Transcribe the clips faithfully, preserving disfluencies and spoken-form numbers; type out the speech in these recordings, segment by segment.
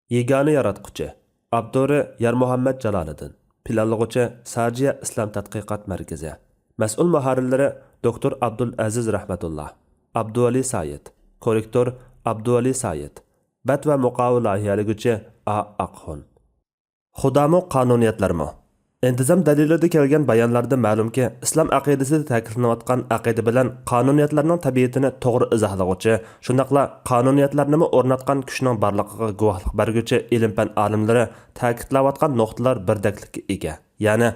يېگانە ياراتقۇچى. ئاپتورى يارمۇھەممەت جالالىدىن. پىلانلىغۇچى ساجىيە ئىسلام تەتقىقات مەركىزى. مەسئۇل مۇھەررىرلىرى دوكتور ئابدۇل ئەزىز رەھمەتۇللا، ئابدۇۋەلى سايىت. كوررېكتور ئابدۇۋەلى سايىت. بەت ۋە مۇقاۋا لايىھەلىگۈچى ئا ئاقخۇن. خۇدامۇ، قانۇنىيەتلەرمۇ؟ ئىنتىزام دەلىلىدە كەلگەن بايانلاردىن مەلۇمكى، ئىسلام ئەقىدىسىدە تەكىتلىنىۋاتقان ئەقىدە بىلەن قانۇنىيەتلەرنىڭ تەبىئىتىنى توغرا ئىزاھلىغۇچى، شۇنداقلا قانۇنىيەتلەرنىمۇ ئورناتقان كۈچنىڭ بارلىقىغا گۇۋاھلىق بەرگۈچى ئىلىم-پەن ئالىملىرى تەكىتلەۋاتقان نۇقتىلار بىردەكلىككە ئىگە. يەنى،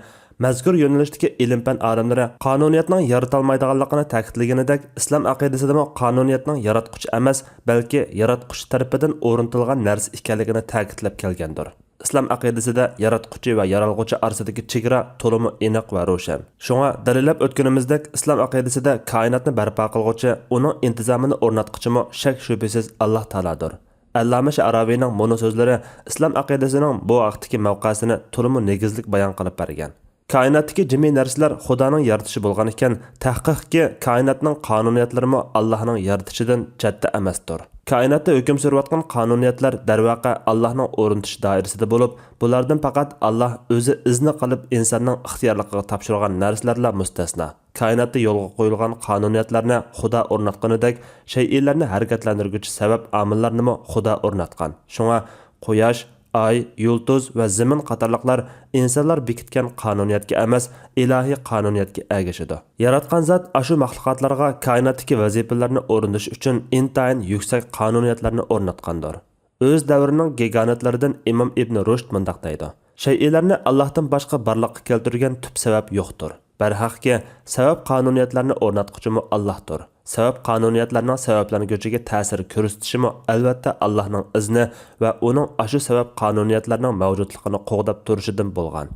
مەزكۇر يۆنىلىشتىكى ئىلىم-پەن ئالىملىرى قانۇنىيەتنىڭ يارىتالمايدىغانلىقىنى تەكىتلىگىنىدەك، ئىسلام ئەقىدىسىدىمۇ قانۇنىيەتنىڭ ياراتقۇچى ئەمەس، بەلكى ياراتقۇچى تەرىپىدىن ئورنىتىلغان نەرسە ئىكەنلىكىنى تەكىتلەپ كەلگەندۇر. ئىسلام ئەقىدىسىدە ياراتقۇچى ۋە يارالغۇچى ئارىسىدىكى چېگرا تولىمۇ ئېنىق ۋە روشەن. شۇڭا دەلىللەپ ئۆتكىنىمىزدەك، ئىسلام ئەقىدىسىدە كائىناتنى بەرپا قىلغۇچى، ئۇنىڭ ئىنتىزامىنى ئورناتقۇچىمۇ شەك-شۈبھىسىز ئاللاھ تائالادۇر. ئەللامە شەئراۋىنىڭ مۇنۇ سۆزلىرى ئىسلام ئەقىدىسىنىڭ بۇ ھەقتىكى مەۋقەسىنى تولىمۇ نېگىزلىك بايان قىلىپ بەرگەن. كائىناتتىكى جىمى نەرسىلەر خۇدانىڭ يارىتىشى بولغان ئىكەن، تەھقىقكى، كائىناتنىڭ قانۇنىيەتلىرىمۇ ئاللاھنىڭ يارىتىشىدىن چەتتە ئەمەستۇر. كائىناتتا ھۆكۈم سۈرۈۋاتقان قانۇنىيەتلەر، دەرۋەقە، ئاللاھنىڭ ئورنىتىش دائىرىسىدە بولۇپ، بۇلاردىن پەقەت ئاللاھ ئۆزى ئىزنى قىلىپ ئىنساننىڭ ئىختىيارلىقىغا تاپشۇرغان نەرسىلەرلا مۇستەسنا. كائىناتتا يولغا قويۇلغان قانۇنىيەتلەرنى خۇدا ئورناتقىنىدەك، شەيئىلەرنى ھەرىكەتلەندۈرگۈچى سەۋەب ئامىللارنىمۇ خۇدا ئورناتقان. شۇڭا قۇياش، ئاي، يۇلتۇز ۋە زېمىن قاتارلىقلار ئىنسانلار بېكىتكەن قانۇنىيەتكە ئەمەس، ئىلاھىي قانۇنىيەتكە ئەگىشىدۇ. ياراتقان زات ئاشۇ مەخلۇقاتلارغا كائىناتتىكى ۋەزىپىلەرنى ئورۇندىشى ئۈچۈن ئىنتايىن يۈكسەك قانۇنىيەتلەرنى ئورناتقاندۇر. ئۆز دەۋرىنىڭ گىگانتلىرىدىن ئىمام ئىبنى رۇشد مۇنداق دەيدۇ: شەيئىلەرنى ئاللاھتىن باشقا بارلىققا كەلتۈرگەن تۈپ سەۋەب يوقتۇر. بەرھەقكى، سەۋەب قانۇنىيەتلەرنى ئورناتقۇچىمۇ ئاللاھتۇر. سەۋەب قانۇنىيەتلەرنىڭ سەۋەبلەنگۈچىگە تەسىر كۆرسىتىشىمۇ، ئەلۋەتتە، ئاللاھنىڭ ئىزنى ۋە ئۇنىڭ ئاشۇ سەۋەب قانۇنىيەتلەرنىڭ مەۋجۇتلۇقىنى قوغداپ تۇرۇشىدىن بولغان.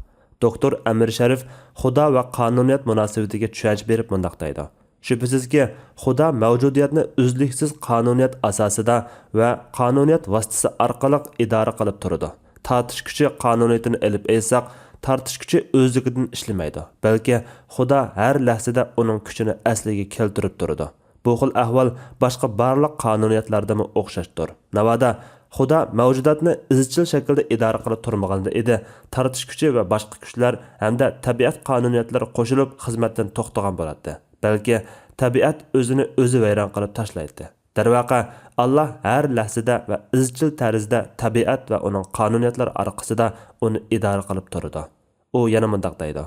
دوكتور ئەمىر شەرىف خۇدا ۋە قانۇنىيەت مۇناسىۋىتىگە چۈشەنچە بېرىپ مۇنداق دەيدۇ: شۈبھىسىزكى، خۇدا مەۋجۇدىيەتنى ئۈزلۈكسىز قانۇنىيەت ئاساسىدا ۋە قانۇنىيەت ۋاسىتىسى ئارقىلىق ئىدارە قىلىپ تۇرىدۇ. تارتىش كۈچى قانۇنىيىتىنى ئېلىپ ئېيتساق، تارتىش كۈچى ئۆزلۈكىدىن ئىشلىمەيدۇ، بەلكى خۇدا ھەر لەھزىدە ئۇنىڭ كۈچىنى ئەسلىگە كەلتۈرۈپ تۇرىدۇ. بۇ خىل ئەھۋال باشقا بارلىق قانۇنىيەتلەردىمۇ ئوخشاشتۇر. ناۋادا خۇدا مەۋجۇداتنى ئىزچىل شەكىلدە ئىدارە قىلىپ تۇرمىغاندا ئىدى، تارتىش كۈچى ۋە باشقا كۈچلەر ھەمدە تەبىئەت قانۇنىيەتلىرى قوشۇلۇپ خىزمەتتىن توختىغان بولاتتى. بەلكى تەبىئەت ئۆزىنى ئۆزى ۋەيران قىلىپ تاشلايتتى. دەرۋەقە، ئاللاھ ھەر لەھزىدە ۋە ئىزچىل تەرزدە تەبىئەت ۋە ئۇنىڭ قانۇنىيەتلىرى ئارقىسىدا ئۇنى ئىدارە قىلىپ تۇرىدۇ. ئۇ يەنە مۇنداق دەيدۇ: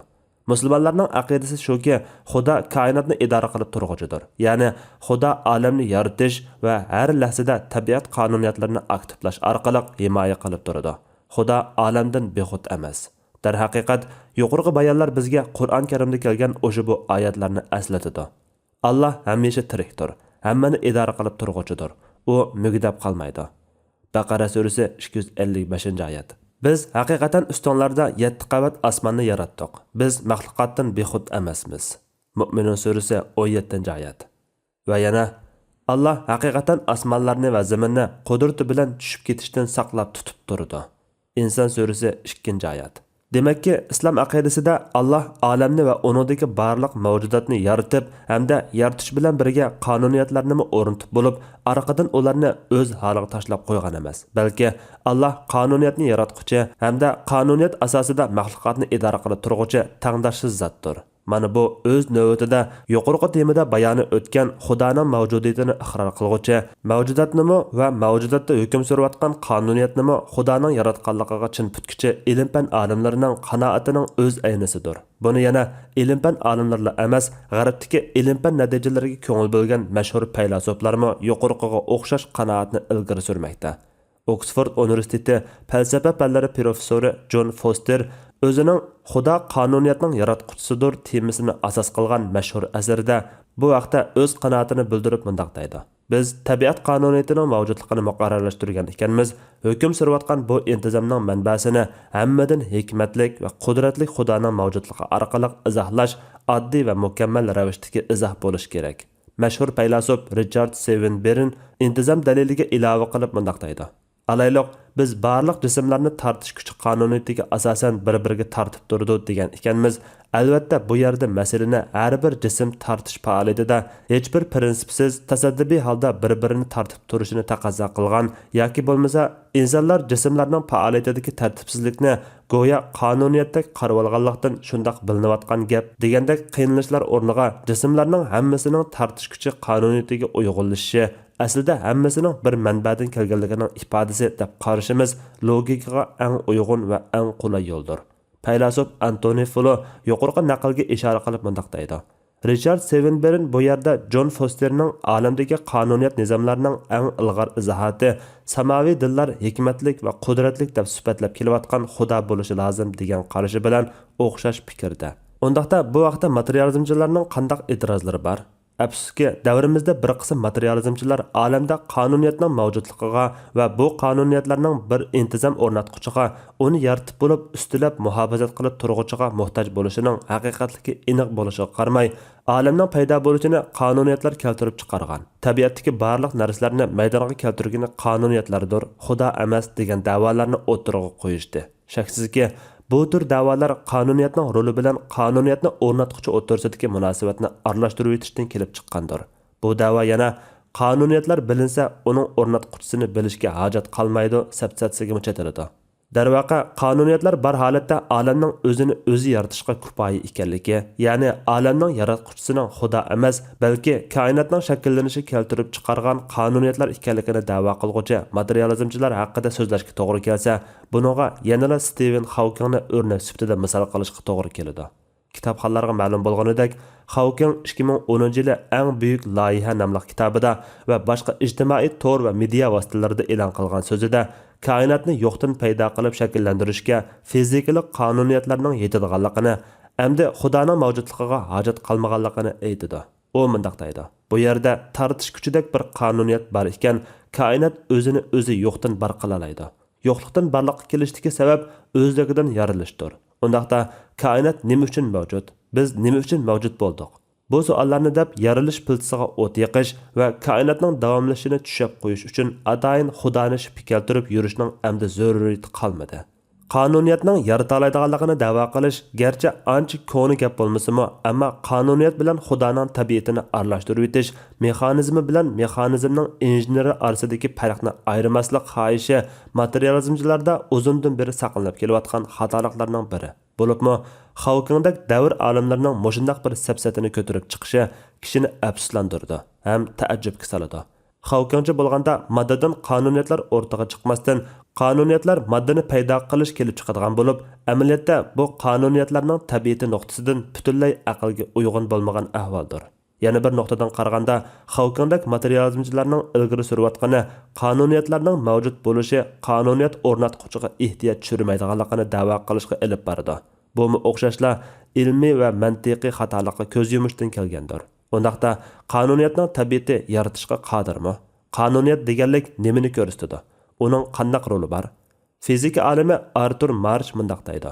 مۇسۇلمانلارنىڭ ئەقىدىسى شۇكى، خۇدا كائىناتنى ئىدارە قىلىپ تۇرغۇچىدۇر. يەنى خۇدا ئالەمنى يارىتىش ۋە ھەر لەھزىدە تەبىئەت قانۇنىيەتلىرىنى ئاكتىپلاش ئارقىلىق ھىمايە قىلىپ تۇرىدۇ. خۇدا ئالەمدىن بىخۇد ئەمەس. دەرھەقىقەت، يۇقىرىقى بايانلار بىزگە قۇرئان كەرىمدە كەلگەن ئۇشبۇ ئايەتلەرنى ئەسلىتىدۇ. ئاللاھ ھەمىشە تىرىكتۇر، ھەممىنى ئىدارە قىلىپ تۇرغۇچىدۇر. ئۇ مۈگدەپ قالمايدۇ. بەقەرە سۈرىسى ئىككى يۈز ئەللىك بەشىنچى ئايەت. بىز ھەقىقەتەن ئۈستۈڭلاردا يەتتە قەۋەت ئاسماننى ياراتتۇق. بىز مەخلۇقاتتىن بىخۇد ئەمەسمىز. مۇئمىنۇن سۈرىسى ئون يەتتىنچى ئايەت. ۋە يەنە، ئاللاھ ھەقىقەتەن ئاسمانلارنى ۋە زېمىننى قۇدرىتى بىلەن چۈشۈپ كېتىشتىن ساقلاپ تۇتۇپ تۇرىدۇ. ئىنسان سۈرىسى ئىككىنچى ئايەت. دېمەككى، ئىسلام ئەقىدىسىدە ئاللاھ ئالەمنى ۋە ئۇنىڭدىكى بارلىق مەۋجۇداتنى يارىتىپ ھەمدە يارىتىش بىلەن بىرگە قانۇنىيەتلەرنىمۇ ئورنىتىپ بولۇپ، ئارقىدىن ئۇلارنى ئۆز ھالىغا تاشلاپ قويغان ئەمەس، بەلكى ئاللاھ قانۇنىيەتنى ياراتقۇچى ھەمدە قانۇنىيەت ئاساسىدا مەخلۇقاتنى ئىدارە قىلىپ تۇرغۇچى تەڭداشسىز زاتتۇر. مانا بۇ ئۆز نۆۋىتىدە يۇقىرىقى تېمىدا بايانى ئۆتكەن خۇدانىڭ مەۋجۇدىيىتىنى ئىقرار قىلغۇچى، مەۋجۇداتنىمۇ ۋە مەۋجۇداتتا ھۆكۈم سۈرۈۋاتقان قانۇنىيەتنىمۇ خۇدانىڭ ياراتقانلىقىغا چىن پۈتكۈچى ئىلىم-پەن ئالىملىرىنىڭ قانائىتىنىڭ ئۆز ئەينىسىدۇر. بۇنى يەنە ئىلىم-پەن ئالىملىرىلا ئەمەس، غەربتىكى ئىلىم-پەن نەتىجىلىرىگە كۆڭۈل بۆلگەن مەشھۇر پەيلاسوپلارمۇ يۇقىرىقىغا ئوخشاش قانائەتنى ئىلگىرى سۈرمەكتە. ئوكسفورد ئۇنىۋېرسىتېتى پەلسەپە پەنلىرى پروفېسسورى جون فوستېر ئۆزىنىڭ خۇدا قانۇنىيەتنىڭ ياراتقۇچىسىدۇر تېمىسىنى ئاساس قىلغان مەشھۇر ئەسىرىدە بۇ ھەقتە ئۆز قانائىتىنى بىلدۈرۈپ مۇنداق دەيدۇ: بىز تەبىئەت قانۇنىيىتىنىڭ مەۋجۇتلۇقىنى مۇقەررەرلەشتۈرگەن ئىكەنمىز، ھۆكۈم سۈرۈۋاتقان بۇ ئىنتىزامنىڭ مەنبەسىنى ھەممىدىن ھېكمەتلىك ۋە قۇدرەتلىك خۇدانىڭ مەۋجۇتلۇقى ئارقىلىق ئىزاھلاش ئاددىي ۋە مۇكەممەل رەۋىشتىكى ئىزاھ بولۇشى كېرەك. مەشھۇر پەيلاسوپ رىچارد سېۋېنبېرن ئىنتىزام دەلىلىگە ئىلاۋە قىلىپ مۇنداق دەيدۇ: ئالايلۇق، بىز بارلىق جىسىملارنى تارتىش كۈچى قانۇنىيىتىگە ئاساسەن بىر-بىرىگە تارتىپ تۇرىدۇ دېگەن ئىكەنمىز. ئەلۋەتتە، بۇ يەردە مەسىلىنى ھەر بىر جىسىم تارتىش پائالىيىتىدە ھېچبىر پىرىنسىپسىز، تاسادىپىي ھالدا بىر-بىرىنى تارتىپ تۇرۇشىنى تەقەززا قىلغان ياكى بولمىسا ئىنسانلار جىسىملارنىڭ پائالىيىتىدىكى تەرتىپسىزلىكنى گويا قانۇنىيەتتەك قارىۋالغانلىقتىن شۇنداق بىلىنىۋاتقان گەپ دېگەندەك قىينىلىشلار ئورنىغا جىسىملارنىڭ ھەممىسىنىڭ تارتىش كۈچى قانۇنىيىتىگە ئۇيغۇنلىشىشى، ئەسلىدە ھەممىسىنىڭ بىر مەنبەدىن كەلگەنلىكىنىڭ ئىپادىسى دەپ قارىشىمىز لوگىكىغا ئەڭ ئۇيغۇن ۋە ئەڭ قولاي يولدۇر. پەيلاسوپ ئانتونى فلو يۇقىرىقى نەقىلگە ئىشارە قىلىپ مۇنداق دەيدۇ: رىچارد سېۋېنبېرن بۇ يەردە جون فوستېرنىڭ ئالەمدىكى قانۇنىيەت نىزاملارنىڭ ئەڭ ئىلغار ئىزاھاتى، ساماۋى دىنلار ھېكمەتلىك ۋە قۇدرەتلىك دەپ سۈپەتلەپ كېلىۋاتقان خۇدا بولۇشى لازىم دېگەن قارىشى بىلەن ئوخشاش پىكىردە. ئۇنداقتا بۇ ھەقتە ماتېرىيالىزمچىلارنىڭ قانداق ئېتىرازلىرى بار؟ ئەپسۇسكى، دەۋرىمىزدە بىر قىسىم ماتېرىيالىزمچىلار ئالەمدە قانۇنىيەتنىڭ مەۋجۇتلۇقىغا ۋە بۇ قانۇنىيەتلەرنىڭ بىر ئىنتىزام ئورناتقۇچىغا، ئۇنى يارىتىپ بولۇپ، ئۈستىلەپ مۇھاپىزەت قىلىپ تۇرغۇچىغا موھتاج بولۇشىنىڭ ھەقىقەتلىكى ئېنىق بولۇشىغا قارىماي، ئالەمنىڭ پەيدا بولۇشىنى قانۇنىيەتلەر كەلتۈرۈپ چىقارغان، تەبىئەتتىكى بارلىق نەرسىلەرنى مەيدانغا كەلتۈرگىنى قانۇنىيەتلەردۇر، خۇدا ئەمەس، دېگەن دەۋالارنى ئوتتۇرىغا قويۇشتى. شەكسىزكى، بۇ تۈر دەۋالار قانۇنىيەتنىڭ رولى بىلەن قانۇنىيەتنى ئورناتقۇچى ئوتتۇرىسىدىكى مۇناسىۋەتنى ئارىلاشتۇرۇۋېتىشتىن كېلىپ چىققاندۇر. بۇ دەۋا يەنە، قانۇنىيەتلەر بىلىنسە، ئۇنىڭ ئورناتقۇچىسىنى بىلىشكە ھاجەت قالمايدۇ، سەپسەتىسىگىمۇ چېتىلىدۇ. دەرۋەقە، قانۇنىيەتلەر بار ھالەتتە ئالەمنىڭ ئۆزىنى ئۆزى يارىتىشقا كۇپايە ئىكەنلىكى، يەنى ئالەمنىڭ ياراتقۇچىسىنىڭ خۇدا ئەمەس، بەلكى كائىناتنىڭ شەكىللىنىشىگە كەلتۈرۈپ چىقارغان قانۇنىيەتلەر ئىكەنلىكىنى دەۋا قىلغۇچى ماتېرىيالىزمچىلار ھەققىدە سۆزلەشكە توغرا كەلسە، بۇنىڭغا يەنىلا ستىۋېن خاۋكىڭنى ئۆرنەك سۈپىتىدە مىسال قىلىشقا توغرا كېلىدۇ. كىتابخانلارغا مەلۇم بولغىنىدەك، خاۋكىڭ ئىككى مىڭ ئونىنچى يىلى ئەڭ بۈيۈك لايىھە ناملىق كىتابىدا ۋە باشقا ئىجتىمائىي تور ۋە مېدىيا ۋاسىتىلىرىدا ئېلان قىلغان سۆزىدە، كائىناتنى يوقتىن پەيدا قىلىپ شەكىللەندۈرۈشكە فىزىكىلىق قانۇنىيەتلەرنىڭ يېتىدىغانلىقىنى، ئەمدى خۇدانىڭ مەۋجۇتلۇقىغا ھاجەت قالمىغانلىقىنى ئېيتىدۇ. ئۇ مۇنداق دەيدۇ: بۇ يەردە تارتىش كۈچىدەك بىر قانۇنىيەت بار ئىكەن، كائىنات ئۆزىنى ئۆزى يوقتىن بار قىلالايدۇ. يوقلۇقتىن بارلىققا كېلىشتىكى سەۋەب ئۆزلۈكىدىن يارىلىشتۇر. ئۇنداقتا، كائىنات نېمە ئۈچۈن مەۋجۇت؟ بىز نېمە ئۈچۈن مەۋجۇت بولدۇق؟ بۇ سوئاللارنى دەپ، يارىلىش پىلتىسىغا ئوت يېقىش ۋە كائىناتنىڭ داۋاملىشىشىنى چۈشەپ قويۇش ئۈچۈن ئاتايىن خۇدانى شىپكە كەلتۈرۈپ يۈرۈشنىڭ ئەمدى زۆرۈرىيىتى قالمىدى. قانۇنىيەتنىڭ يارىتالايدىغانلىقىنى دەۋا قىلىش گەرچە ئانچە كونا گەپ بولمىسىمۇ، ئەمما قانۇنىيەت بىلەن خۇدانىڭ تەبىئىتىنى ئارىلاشتۇرۇۋېتىش مېخانىزمى بىلەن مېخانىزمنىڭ ئىنژېنېرى ئارىسىدىكى پەرقنى ئايرىماسلىق خاھىشى ماتېرىيالىزمچىلاردا ئۇزۇندىن بېرى ساقلىنىپ كېلىۋاتقان خاتالىقلارنىڭ بىرى. بولۇپمۇ خاۋكىڭدەك دەۋر ئالىملىرىنىڭ مۇشۇنداق بىر سەپسەتىنى كۆتۈرۈپ چىقىشى كىشىنى ئەپسۇسلاندۇرىدۇ ھەم تەئەججۈپكە سالىدۇ. خاۋكىڭچە بولغاندا، ماددىدىن قانۇنىيەتلەر ئوتتۇرىغا چىقماستىن، قانۇنىيەتلەر ماددىنى پەيدا قىلىش كېلىپ چىقىدىغان بولۇپ، ئەمەلىيەتتە بۇ قانۇنىيەتلەرنىڭ تەبىئىتى نۇقتىسىدىن پۈتۈنلەي ئەقىلگە ئۇيغۇن بولمىغان ئەھۋالدۇر. يەنە بىر نۇقتىدىن قارىغاندا، خاۋكىڭدەك ماتېرىيالىزمچىلارنىڭ ئىلگىرى سۈرۈۋاتقىنى قانۇنىيەتلەرنىڭ مەۋجۇت بولۇشى قانۇنىيەت ئورناتقۇچىغا ئېھتىياج چۈشۈرمەيدىغانلىقىنى دەۋا قىلىشقا ئېلىپ بارىدۇ. بۇمۇ ئوخشاشلا ئىلمىي ۋە مەنتىقىي خاتالىققا كۆز يۇمۇشتىن كەلگەندۇر. ئۇنداقتا، قانۇنىيەتنىڭ تەبىئىتى يارىتىشقا قادىرمۇ؟ قانۇنىيەت دېگەنلىك نېمىنى كۆرسىتىدۇ؟ ئۇنىڭ قانداق رولى بار؟ فىزىكا ئالىمى ئارتۇر مارش مۇنداق دەيدۇ: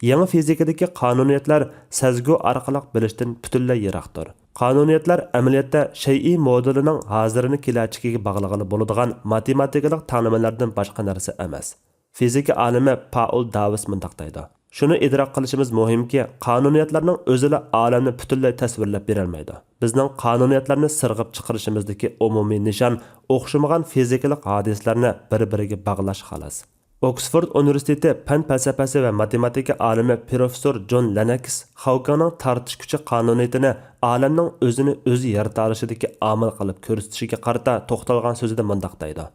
يېڭى فىزىكىدىكى قانۇنىيەتلەر سەزگۈ ئارقىلىق بىلىشتىن پۈتۈنلەي يىراقتۇر. قانۇنىيەتلەر ئەمەلىيەتتە شەيئى مودېلىنىڭ ھازىرىنى كېلەچىكىگە باغلىغىلى بولىدىغان ماتېماتىكىلىق تەڭلىمىلەردىن باشقا نەرسە ئەمەس. فىزىكا ئالىمى پائول داۋىس مۇنداق دەيدۇ: شۇنى ئىدراك قىلىشىمىز مۇھىمكى، قانۇنىيەتلەرنىڭ ئۆزىلا ئالەمنى پۈتۈنلەي تەسۋىرلەپ بېرەلمەيدۇ. بىزنىڭ قانۇنىيەتلەرنى سىرغىپ چىقىرىشىمىزدىكى ئومۇمىي نىشان ئوخشىمىغان فىزىكىلىق ھادىسىلەرنى بىر-بىرىگە باغلاش، خالاس. ئوكسفورد ئۇنىۋېرسىتېتى پەن پەلسەپىسى ۋە ماتېماتىكا ئالىمى پروفېسسور جون لېننوكس خاۋكىڭنىڭ تارتىش كۈچى قانۇنىيىتىنى ئالەمنىڭ ئۆزىنى ئۆزى يارىتالىشىدىكى ئامىل قىلىپ كۆرسىتىشىگە قارىتا توختالغان سۆزىدە مۇنداق دەيدۇ: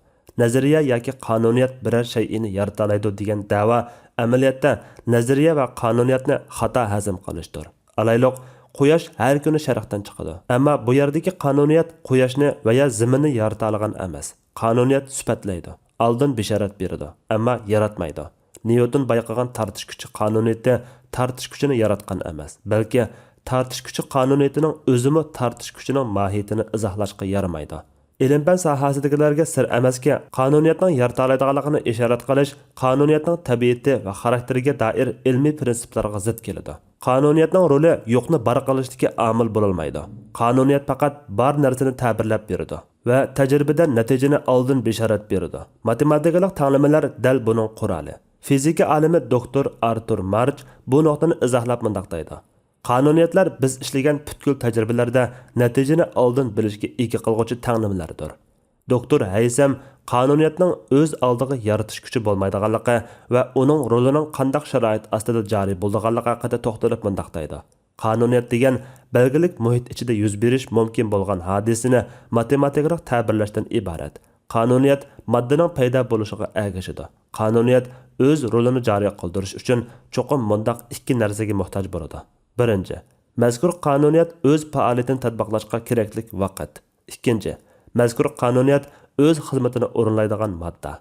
نەزەرىيە ياكى قانۇنىيەت بىرەر شەيئىنى يارىتالايدۇ دېگەن دەۋا ئەمەلىيەتتە نەزەرىيە ۋە قانۇنىيەتنى خاتا ھەزىم قىلىشتۇر. ئالايلۇق، قۇياش ھەر كۈنى شەرقتىن چىقىدۇ. ئەمما بۇ يەردىكى قانۇنىيەت قۇياشنى ۋە يا زېمىننى يارىتالىغان ئەمەس. قانۇنىيەت سۈپەتلەيدۇ، ئالدىن بېشارەت بېرىدۇ، ئەمما ياراتمايدۇ. نيۇتون بايقىغان تارتىش كۈچى قانۇنىيىتى تارتىش كۈچىنى ياراتقان ئەمەس، بەلكى تارتىش كۈچى قانۇنىيىتىنىڭ ئۆزىمۇ تارتىش كۈچىنىڭ ماھىيىتىنى ئىزاھلاشقا يارىمايدۇ. ئىلىم-پەن ساھەسىدىكىلەرگە سىر ئەمەسكى، قانۇنىيەتنىڭ يارىتالايدىغانلىقىنى ئىشارەت قىلىش قانۇنىيەتنىڭ تەبىئىتى ۋە خاراكتېرىگە دائىر ئىلمىي پىرىنسىپلارغا زىت كېلىدۇ. قانۇنىيەتنىڭ رولى يوقنى بار قىلىشتىكى ئامىل بولالمايدۇ. قانۇنىيەت پەقەت بار نەرسىنى تەبىرلەپ بېرىدۇ ۋە تەجرىبىدە نەتىجىنى ئالدىن بېشارەت بېرىدۇ. ماتېماتىكىلىق تەڭلىمىلەر دەل بۇنىڭ قورالى. فىزىكا ئالىمى دوكتور ئارتۇر مارچ بۇ نۇقتىنى ئىزاھلاپ مۇنداق دەيدۇ: قانۇنىيەتلەر بىز ئىشلىگەن پۈتكۈل تەجرىبىلەردە نەتىجىنى ئالدىن بىلىشكە ئىگە قىلغۇچى تەڭلىمىلەردۇر. دوكتور ھەيسەم قانۇنىيەتنىڭ ئۆز ئالدىغا يارىتىش كۈچى بولمايدىغانلىقى ۋە ئۇنىڭ رولىنىڭ قانداق شارائىت ئاستىدا جارى بولىدىغانلىقى ھەققىدە توختىلىپ مۇنداق دەيدۇ: قانۇنىيەت دېگەن بەلگىلىك مۇھىت ئىچىدە يۈز بېرىش مۇمكىن بولغان ھادىسىنى ماتېماتىكىلىق تەبىرلەشتىن ئىبارەت. قانۇنىيەت ماددىنىڭ پەيدا بولۇشىغا ئەگىشىدۇ. قانۇنىيەت ئۆز رولىنى جارى قىلدۇرۇش ئۈچۈن چوقۇم مۇنداق ئىككى نەرسىگە موھتاج بولىدۇ. بىرىنچى، مەزكۇر قانۇنىيەت ئۆز پائالىيىتىنى تەتبىقلاشقا كېرەكلىك ۋاقىت. ئىككىنچى، مەزكۇر قانۇنىيەت ئۆز خىزمىتىنى ئورۇنلايدىغان ماددا.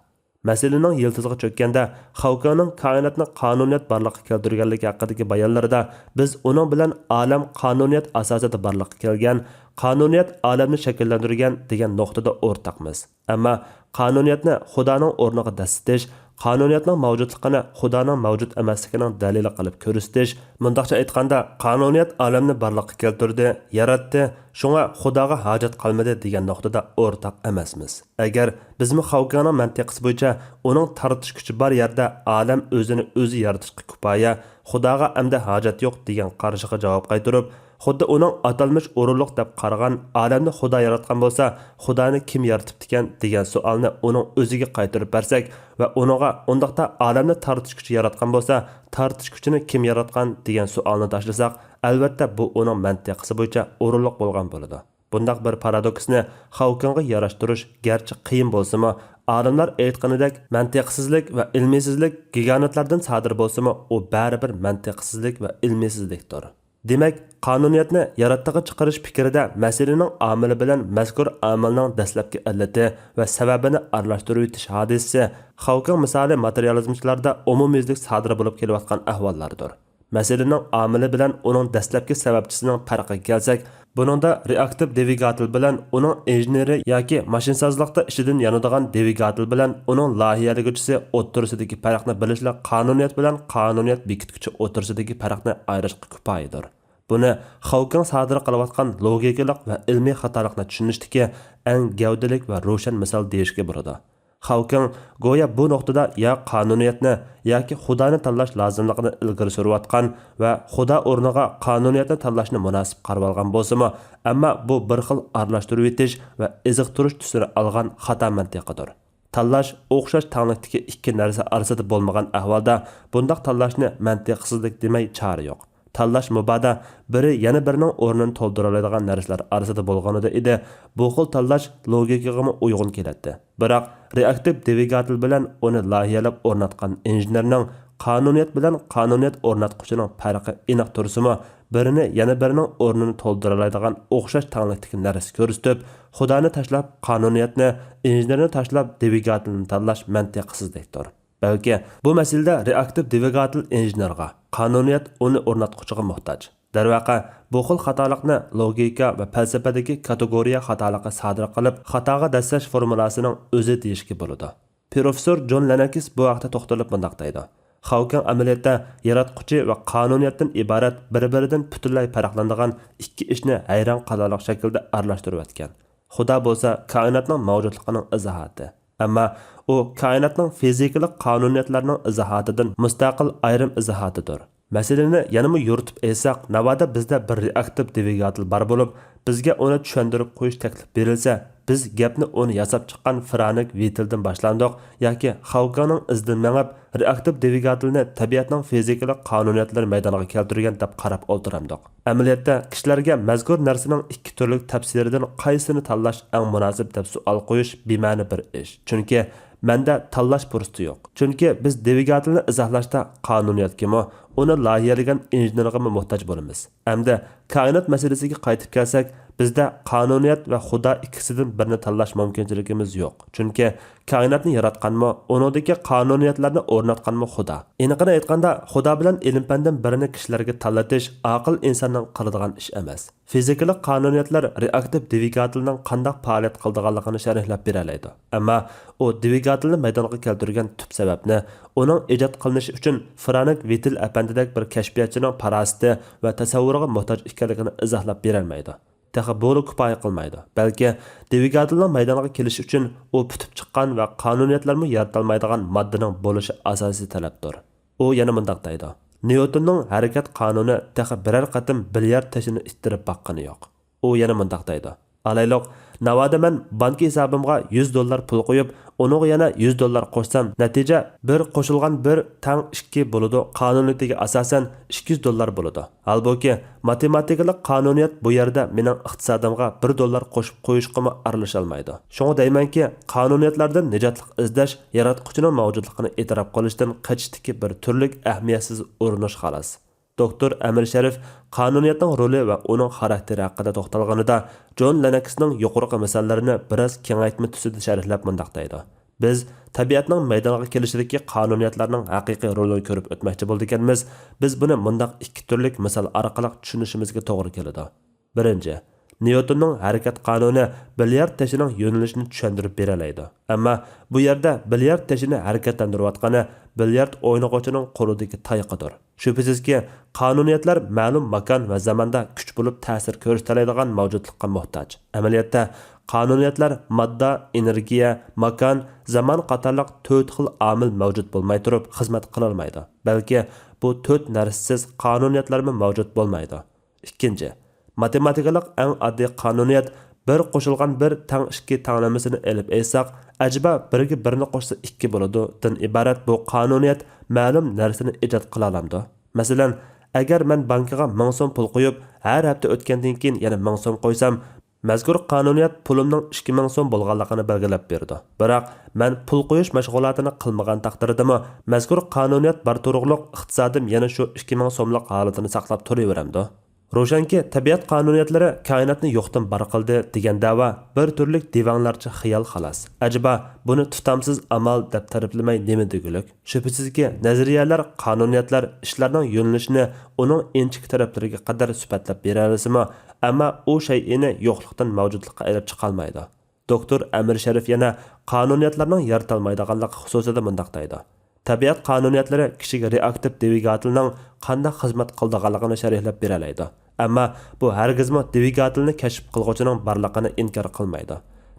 مەسىلىنىڭ يىلتىزىغا چۆككەندە، خاۋكىڭنىڭ كائىناتنى قانۇنىيەت بارلىققا كەلتۈرگەنلىكى ھەققىدىكى بايانلىرىدا بىز ئۇنىڭ بىلەن ئالەم قانۇنىيەت ئاساسىدا بارلىققا كەلگەن، قانۇنىيەت ئالەمنى شەكىللەندۈرگەن دېگەن نۇقتىدا ئورتاقمىز. ئەمما قانۇنىيەتنى خۇدانىڭ ئورنىغا دەسسىتىش، قانۇنىيەتنىڭ مەۋجۇتلۇقىنى خۇدانىڭ مەۋجۇت ئەمەسلىكىنىڭ دەلىلى قىلىپ كۆرسىتىش، مۇنداقچە ئېيتقاندا، قانۇنىيەت ئالەمنى بارلىققا كەلتۈردى، ياراتتى، شۇڭا خۇداغا ھاجەت قالمىدى دېگەن نۇقتىدا ئورتاق ئەمەسمىز. ئەگەر بىزمۇ خاۋكىڭنىڭ مەنتىقىسى بويىچە ئۇنىڭ تارتىش كۈچى بار يەردە ئالەم ئۆزىنى ئۆزى يارىتىشقا كۇپايە، خۇداغا ئەمدى ھاجەت يوق دېگەن قارىشىغا جاۋاب قايتۇرۇپ، خۇددى ئۇنىڭ ئاتالمىش ئورۇنلۇق دەپ قارىغان ئالەمنى خۇدا ياراتقان بولسا، خۇدانى كىم يارىتىپتىكەن دېگەن سوئالنى ئۇنىڭ ئۆزىگە قايتۇرۇپ بەرسەك ۋە ئۇنىڭغا ئۇنداقتا ئالەمنى تارتىش كۈچى ياراتقان بولسا، تارتىش كۈچىنى كىم ياراتقان دېگەن سوئالنى تاشلىساق، ئەلۋەتتە بۇ ئۇنىڭ مەنتىقىسى بويىچە ئورۇنلۇق بولغان بولىدۇ. بۇنداق بىر پارادوكسنى خاۋكىڭغا ياراشتۇرۇش گەرچە قىيىن بولسىمۇ، ئالىملار ئېيتقىنىدەك، مەنتىقسىزلىك ۋە ئىلمىيسىزلىك گىگانتلاردىن سادىر بولسىمۇ، ئۇ بەرىبىر مەنتىقسىزلىك ۋە ئىلمىيسىزلىكتۇر. دېمەك، قانۇنىيەتنى ياراتتىغا چىقىرىش پىكرىدە مەسىلىنىڭ ئامىلى بىلەن مەزكۇر ئامىلنىڭ دەسلەپكى ئىللىتى ۋە سەۋەبىنى ئارىلاشتۇرۇۋېتىش ھادىسىسى خاۋكىڭ مىسالى ماتېرىيالىزمچىلاردا ئومۇميۈزلۈك سادىر بولۇپ كېلىۋاتقان ئەھۋاللاردۇر. مەسىلىنىڭ ئامىلى بىلەن ئۇنىڭ دەسلەپكى سەۋەبچىسىنىڭ پەرقىگە كەلسەك، بۇنىڭدا رېئاكتىپ دۋىگاتېل بىلەن ئۇنىڭ ئىنژېنېرى ياكى ماشىنىسازلىقتا ئىچىدىن يانىدىغان دۋىگاتېل بىلەن ئۇنىڭ لايىھەلىگۈچىسى ئوتتۇرىسىدىكى پەرقنى بىلىشلا قانۇنىيەت بىلەن قانۇنىيەت بېكىتكۈچى ئوتتۇرىسىدىكى پەرقنى ئايرىشقا كۇپايىدۇر. بۇنى خاۋكىڭ سادىر قىلىۋاتقان لوگىكىلىق ۋە ئىلمىي خاتالىقنى چۈشىنىشتىكى ئەڭ گەۋدىلىك ۋە روشەن مىسال دېيىشكە بولىدۇ. خاۋكىڭ گويا بۇ نۇقتىدا يا قانۇنىيەتنى ياكى خۇدانى تاللاش لازىملىقىنى ئىلگىرى سۈرۈۋاتقان ۋە خۇدا ئورنىغا قانۇنىيەتنى تاللاشنى مۇناسىپ قارىۋالغان بولسىمۇ، ئەمما بۇ بىر خىل ئارىلاشتۇرۇۋېتىش ۋە ئېزىقتۇرۇش تۈسىنى ئالغان خاتا مەنتىقىدۇر. تاللاش ئوخشاش تەڭلىكتىكى ئىككى نەرسە ئارىسىدا بولمىغان ئەھۋالدا بۇنداق تاللاشنى مەنتىقسىزلىك دېمەي چارە يوق. تاللاش مۇبادا بىرى يەنە بىرىنىڭ ئورنىنى تولدۇرالايدىغان نەرسىلەر ئارىسىدا بولغىنىدا ئىدى، بۇ خىل تاللاش لوگىكىغىمۇ ئۇيغۇن كېلەتتى. بىراق، رېئاكتىپ دۋىگاتېل بىلەن ئۇنى لايىھەلەپ ئورناتقان ئىنژېنېرنىڭ قانۇنىيەت بىلەن قانۇنىيەت ئورناتقۇچىنىڭ پەرقى ئېنىق تۇرسىمۇ، بىرىنى يەنە بىرىنىڭ ئورنىنى تولدۇرالايدىغان ئوخشاش تەڭلىكتىكى نەرسە كۆرسىتىپ، خۇدانى تاشلاپ قانۇنىيەتنى، ئىنژېنېرنى تاشلاپ دۋىگاتېلنى تاللاش مەنتىقسىزلىكتۇر. بەلكى بۇ مەسىلىدە رېئاكتىپ دۋىگاتېل ئىنژېنېرغا، قانۇنىيەت ئۇنى ئورناتقۇچىغا موھتاج. دەرۋەقە، بۇ خىل خاتالىقنى لوگىكا ۋە پەلسەپىدىكى كاتېگورىيە خاتالىقى سادىر قىلىپ، خاتاغا دەسسەش فورمۇلاسىنىڭ ئۆزى دېيىشكە بولىدۇ. پروفېسسور جون لېننوكس بۇ ھەقتە توختىلىپ مۇنداق دەيدۇ: خاۋكىڭ ئەمەلىيەتتە ياراتقۇچى ۋە قانۇنىيەتتىن ئىبارەت بىر-بىرىدىن پۈتۈنلەي پەرقلىنىدىغان ئىككى ئىشنى ھەيران قالارلىق شەكىلدە ئارىلاشتۇرۇۋەتكەن. خۇدا بولسا كائىناتنىڭ مەۋجۇتلۇقىنىڭ ئىزاھاتى. ئەمما ئۇ كائىناتنىڭ فىزىكىلىق قانۇنىيەتلەرنىڭ ئىزاھاتىدىن مۇستەقىل ئايرىم ئىزاھاتىدۇر. مەسىلىنى يەنىمۇ يورۇتۇپ ئېيتساق، ناۋادا بىزدە بىر رېئاكتىپ دۋىگاتېل بار بولۇپ، بىزگە ئۇنى چۈشەندۈرۈپ قويۇش تەكلىپ بېرىلسە، بىز گەپنى ئۇنى ياساپ چىققان فرانك ۋىتېلدىن باشلاندۇق ياكى خاۋكىڭنىڭ ئىزىدىن مېڭىپ، رېئاكتىپ دۋىگاتېلنى تەبىئەتنىڭ فىزىكىلىق قانۇنىيەتلىرى مەيدانغا كەلتۈرگەن دەپ قاراپ ئولتۇرامدۇق. ئەمەلىيەتتە، كىشىلەرگە مەزكۇر نەرسىنىڭ ئىككى تۈرلۈك تەپسىرىدىن قايسىنى تاللاش ئەڭ مۇناسىپ دەپ سوئال قويۇش بىمەنە بىر ئىش. چۈنكى مەندە تاللاش پۇرسىتى يوق. چۈنكى بىز دۋىگاتېلنى ئىزاھلاشتا قانۇنىيەتكىمۇ، ئۇنى لايىھەلىگەن ئىنژېنېرغىمۇ موھتاج بولىمىز. ئەمدى كائىنات مەسىلىسىگە قايتىپ كەلسەك، بىزدە قانۇنىيەت ۋە خۇدا ئىككىسىدىن بىرنى تاللاش مۇمكىنچىلىكىمىز يوق. چۈنكى كائىناتنى ياراتقانمۇ، ئۇنىڭدىكى قانۇنىيەتلەرنى ئورناتقانمۇ خۇدا. ئېنىقىنى ئېيتقاندا، خۇدا بىلەن ئىلىم-پەندىن بىرىنى كىشىلەرگە تاللىتىش ئاقىل ئىنساننىڭ قىلىدىغان ئىش ئەمەس. فىزىكىلىق قانۇنىيەتلەر رېئاكتىپ دۋىگاتېلنىڭ قانداق پائالىيەت قىلىدىغانلىقىنى شەرھلەپ بېرەلەيدۇ. ئەمما ئۇ دۋىگاتېلنى مەيدانغا كەلتۈرگەن تۈپ سەۋەبنى، ئۇنىڭ ئىجاد قىلىنىشى ئۈچۈن فرانك ۋىتېل ئەپەندىدەك بىر كەشپىياتچىنىڭ پاراسىتى ۋە تەسەۋۋۇرىغا موھتاج ئىكەنلىكىنى ئىزاھلاپ بېرەلمەيدۇ. تېخى بۇلا كۇپايە قىلمايدۇ. بەلكى دۋىگاتېلنىڭ مەيدانغا كېلىشى ئۈچۈن ئۇ پۈتۈپ چىققان ۋە قانۇنىيەتلەرمۇ يارىتالمايدىغان ماددىنىڭ بولۇشى ئاساسىي تەلەپتۇر. ئۇ يەنە مۇنداق دەيدۇ: نيۇتوننىڭ ھەرىكەت قانۇنى تېخى بىرەر قېتىم بىليارد تېشىنى ئىتتىرىپ باققىنى يوق. ئۇ يەنە مۇنداق دەيدۇ: ئالايلۇق، ناۋادا مەن بانكا ھېسابىمغا يۈز دوللار پۇل قويۇپ، ئۇنىڭغا يەنە يۈز دوللار قوشسام، نەتىجە بىر قوشۇلغان بىر تەڭ ئىككى بولىدۇ، قانۇنىيىتىگە ئاساسەن ئىككى يۈز دوللار بولىدۇ. ھالبۇكى، ماتېماتىكىلىق قانۇنىيەت بۇ يەردە مېنىڭ ئىقتىسادىمغا بىر دوللار قوشۇپ قويۇشقىمۇ ئارىلىشالمايدۇ. شۇڭا دەيمەنكى، قانۇنىيەتلەردىن نىجاتلىق ئىزدەش ياراتقۇچىنىڭ مەۋجۇتلۇقىنى ئېتىراپ قىلىشتىن قېچىشتىكى بىر تۈرلۈك ئەھمىيەتسىز ئۇرۇنۇش خالاس. دوكتور ئەمىر شەرىف قانۇنىيەتنىڭ رولى ۋە ئۇنىڭ خاراكتېرى ھەققىدە توختالغىنىدا، جون لېنوكسنىڭ يۇقىرىقى مىساللىرىنى بىراز كېڭەيتمە تۈسىدە شەرھلەپ مۇنداق دەيدۇ: بىز تەبىئەتنىڭ مەيدانغا كېلىشىدىكى قانۇنىيەتلەرنىڭ ھەقىقىي رولىنى كۆرۈپ ئۆتمەكچى بولىدىكەنمىز، بىز بۇنى مۇنداق ئىككى تۈرلۈك مىسال ئارقىلىق چۈشىنىشىمىزگە توغرا كېلىدۇ. بىرىنچى، نيۇتوننىڭ ھەرىكەت قانۇنى بىليارد تېشىنىڭ يۆنىلىشىنى چۈشەندۈرۈپ بېرەلەيدۇ. ئەمما بۇ يەردە بىليارد تېشىنى ھەرىكەتلەندۈرۈۋاتقىنى بىليارد ئوينىغۇچىنىڭ قولىدىكى تايىقىدۇر. شۈبھىسىزكى، قانۇنىيەتلەر مەلۇم ماكان ۋە زاماندا كۈچ بولۇپ تەسىر كۆرسىتەلەيدىغان مەۋجۇتلۇققا موھتاج. ئەمەلىيەتتە، قانۇنىيەتلەر ماددا، ئېنېرگىيە، ماكان، زامان قاتارلىق تۆت خىل ئامىل مەۋجۇت بولماي تۇرۇپ خىزمەت قىلالمايدۇ. بەلكى بۇ تۆت نەرسىسىز قانۇنىيەتلەرمۇ مەۋجۇت بولمايدۇ. ئىككىنچى، ماتېماتىكىلىق ئەڭ ئاددىي قانۇنىيەت بىر قوشۇلغان بىر تەڭ ئىككى تەڭلىمىسىنى ئېلىپ ئېيتساق، ئەجەبا بىرگە بىرنى قوشسا ئىككى بولىدۇ دىن ئىبارەت بۇ قانۇنىيەت مەلۇم نەرسىنى ئىجاد قىلالامدۇ؟ مەسىلەن، ئەگەر مەن بانكىغا مىڭ سوم پۇل قويۇپ، ھەر ھەپتە ئۆتكەندىن كېيىن يەنە مىڭ سوم قويسام، مەزكۇر قانۇنىيەت پۇلۇمنىڭ ئىككى مىڭ سوم بولغانلىقىنى بەلگىلەپ بېرىدۇ. بىراق، مەن پۇل قويۇش مەشغۇلاتىنى قىلمىغان تەقدىردىمۇ، مەزكۇر قانۇنىيەت بار تۇرۇقلۇق ئىقتىسادىم يەنە شۇ ئىككى مىڭ سوملۇق ھالىتىنى ساقلاپ تۇرۇۋېرەمدۇ؟ روشەنكى، تەبىئەت قانۇنىيەتلىرى كائىناتنى يوقتىن بار قىلدى دېگەن دەۋا بىر تۈرلۈك دىۋەڭلەرچە خىيال خالاس. ئەجەبا، بۇنى تۇتامسىز ئامال دەپ تەرىپلىمەي نېمە دېگۈلۈك؟ شۈبھىسىزكى، نەزەرىيەلەر، قانۇنىيەتلەر ئىشلارنىڭ يۆنىلىشىنى ئۇنىڭ ئىنچىكە تەرەپلىرىگە قەدەر سۈپەتلەپ بېرەلىسىمۇ، ئەمما ئۇ شەيئىنى يوقلۇقتىن مەۋجۇتلۇققا ئېلىپ چىقالمايدۇ. دوكتور ئەمىر شەرىف يەنە قانۇنىيەتلەرنىڭ يارىتالمايدىغانلىقى خۇسۇسىدا مۇنداق دەيدۇ: تەبىئەت قانۇنىيەتلىرى كىشىگە رېئاكتىپ دۋىگاتېلنىڭ قانداق خىزمەت قىلىدىغانلىقىنى شەرھلەپ بېرەلەيدۇ. ئەمما بۇ ھەرگىزمۇ دۋىگاتېلنى كەشىپ قىلغۇچىنىڭ بارلىقىنى ئىنكار قىلمايدۇ.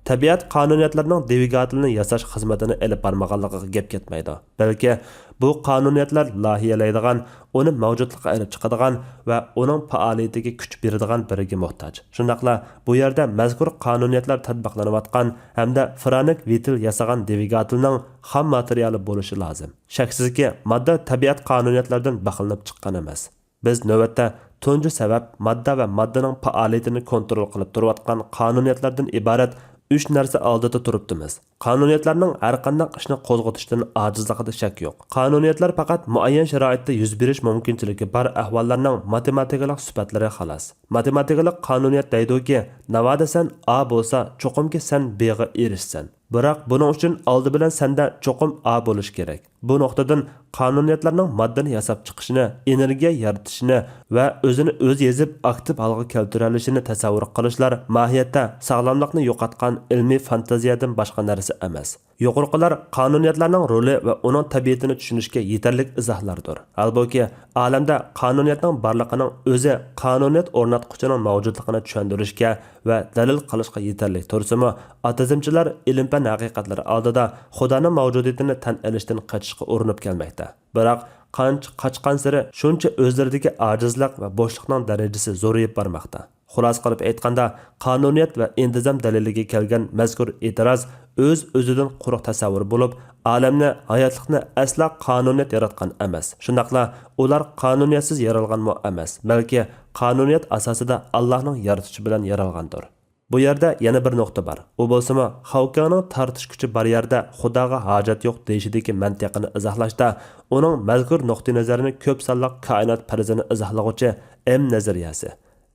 تەبىئەت قانۇنىيەتلىرىنىڭ دۋىگاتېلنى ياساش خىزمىتىنى ئېلىپ بارمىغانلىقىغا گەپ كەتمەيدۇ. بەلكى بۇ قانۇنىيەتلەر لايىھەلەيدىغان، ئۇنى مەۋجۇتلۇققا ئېلىپ چىقىدىغان ۋە ئۇنىڭ پائالىيىتىگە كۈچ بېرىدىغان بىرىگە موھتاج. شۇنداقلا بۇ يەردە مەزكۇر قانۇنىيەتلەر تەتبىقلىنىۋاتقان ھەمدە فرانك ۋىتېل ياسىغان دۋىگاتېلنىڭ خام ماتېرىيالى بولۇشى لازىم. شەكسىزكى، ماددا تەبىئەت قانۇنىيەتلىرىدىن بەھرىلىنىپ چىققان ئەمەس. بىز نۆۋەتتە تۇنجى سەۋەب، ماددا ۋە ماددىنىڭ پائالىيىتىنى كونترول قىلىپ تۇرۇۋاتقان قانۇنىيەتلەردىن ئىبارەت ئۈچ نەرسە ئالدىدا تۇرۇپتىمىز. قانۇنىيەتلەرنىڭ ھەرقانداق ئىشنى قوزغىتىشتىن ئاجىزلىقىدا شەك يوق. قانۇنىيەتلەر پەقەت مۇئەييەن شارائىتتا يۈز بېرىش مۇمكىنچىلىكى بار ئەھۋاللارنىڭ ماتېماتىكىلىق سۈپەتلىرى خالاس. ماتېماتىكىلىق قانۇنىيەت دەيدۇكى، ناۋادا سەن ئا بولسا، چوقۇمكى سەن بېغا ئېرىشىسەن. بىراق بۇنىڭ ئۈچۈن ئالدى بىلەن سەندە چوقۇم ئا بولۇشى كېرەك. بۇ نۇقتىدىن قانۇنىيەتلەرنىڭ ماددىنى ياساپ چىقىشىنى، ئېنېرگىيە يارىتىشىنى ۋە ئۆزىنى ئۆزى يېزىپ ئاكتىپ ھالغا كەلتۈرەلىشىنى تەسەۋۋۇر قىلىشلار ماھىيەتتە ساغلاملىقنى يوقاتقان ئىلمىي فانتازىيەدىن باشقا نەرسە ئەمەس. يۇقىرىقىلار قانۇنىيەتلەرنىڭ رولى ۋە ئۇنىڭ تەبىئىتىنى چۈشىنىشكە يېتەرلىك ئىزاھلاردۇر. ھالبۇكى، ئالەمدە قانۇنىيەتنىڭ بارلىقىنىڭ ئۆزى قانۇنىيەت ئورناتقۇچىنىڭ مەۋجۇتلۇقىنى چۈشەندۈرۈشكە ۋە دەلىل قىلىشقا يېتەرلىك تۇرسىمۇ، ئاتېئىزمچىلار ئىلىم-پەن ھەقىقەتلىرى ئالدىدا خۇدانىڭ مەۋجۇدىيىتىنى تەن ئېلىشتىن قېچىشقا ئۇرۇنۇپ كەلمەكتە. بىراق، قانچە قاچقانسېرى شۇنچە ئۆزلىرىدىكى ئاجىزلىق ۋە بوشلۇقنىڭ دەرىجىسى زورىيىپ بارماقتا. خۇلاسە قىلىپ ئېيتقاندا، قانۇنىيەت ۋە ئىنتىزام دەلىلىگە كەلگەن مەزكۇر ئېتىراز ئۆز-ئۆزىدىن قۇرۇق تەسەۋۋۇر بولۇپ، ئالەمنى، ھاياتلىقنى ئەسلا قانۇنىيەت ياراتقان ئەمەس. شۇنداقلا ئۇلار قانۇنىيەتسىز يارالغانمۇ ئەمەس، بەلكى قانۇنىيەت ئاساسىدا ئاللاھنىڭ يارىتىشى بىلەن يارالغاندۇر. بۇ يەردە يەنە بىر نۇقتا بار. ئۇ بولسىمۇ، خاۋكىڭنىڭ تارتىش كۈچى بار يەردە خۇداغا ھاجەت يوق دېيىشىدىكى مەنتىقىنى ئىزاھلاشتا، ئۇنىڭ مەزكۇر نۇقتىئىنەزەرنى كۆپ سانلىق كائىنات پەرىزىنى ئىزاھلىغۇچى ئېم نەزەرىيەسى،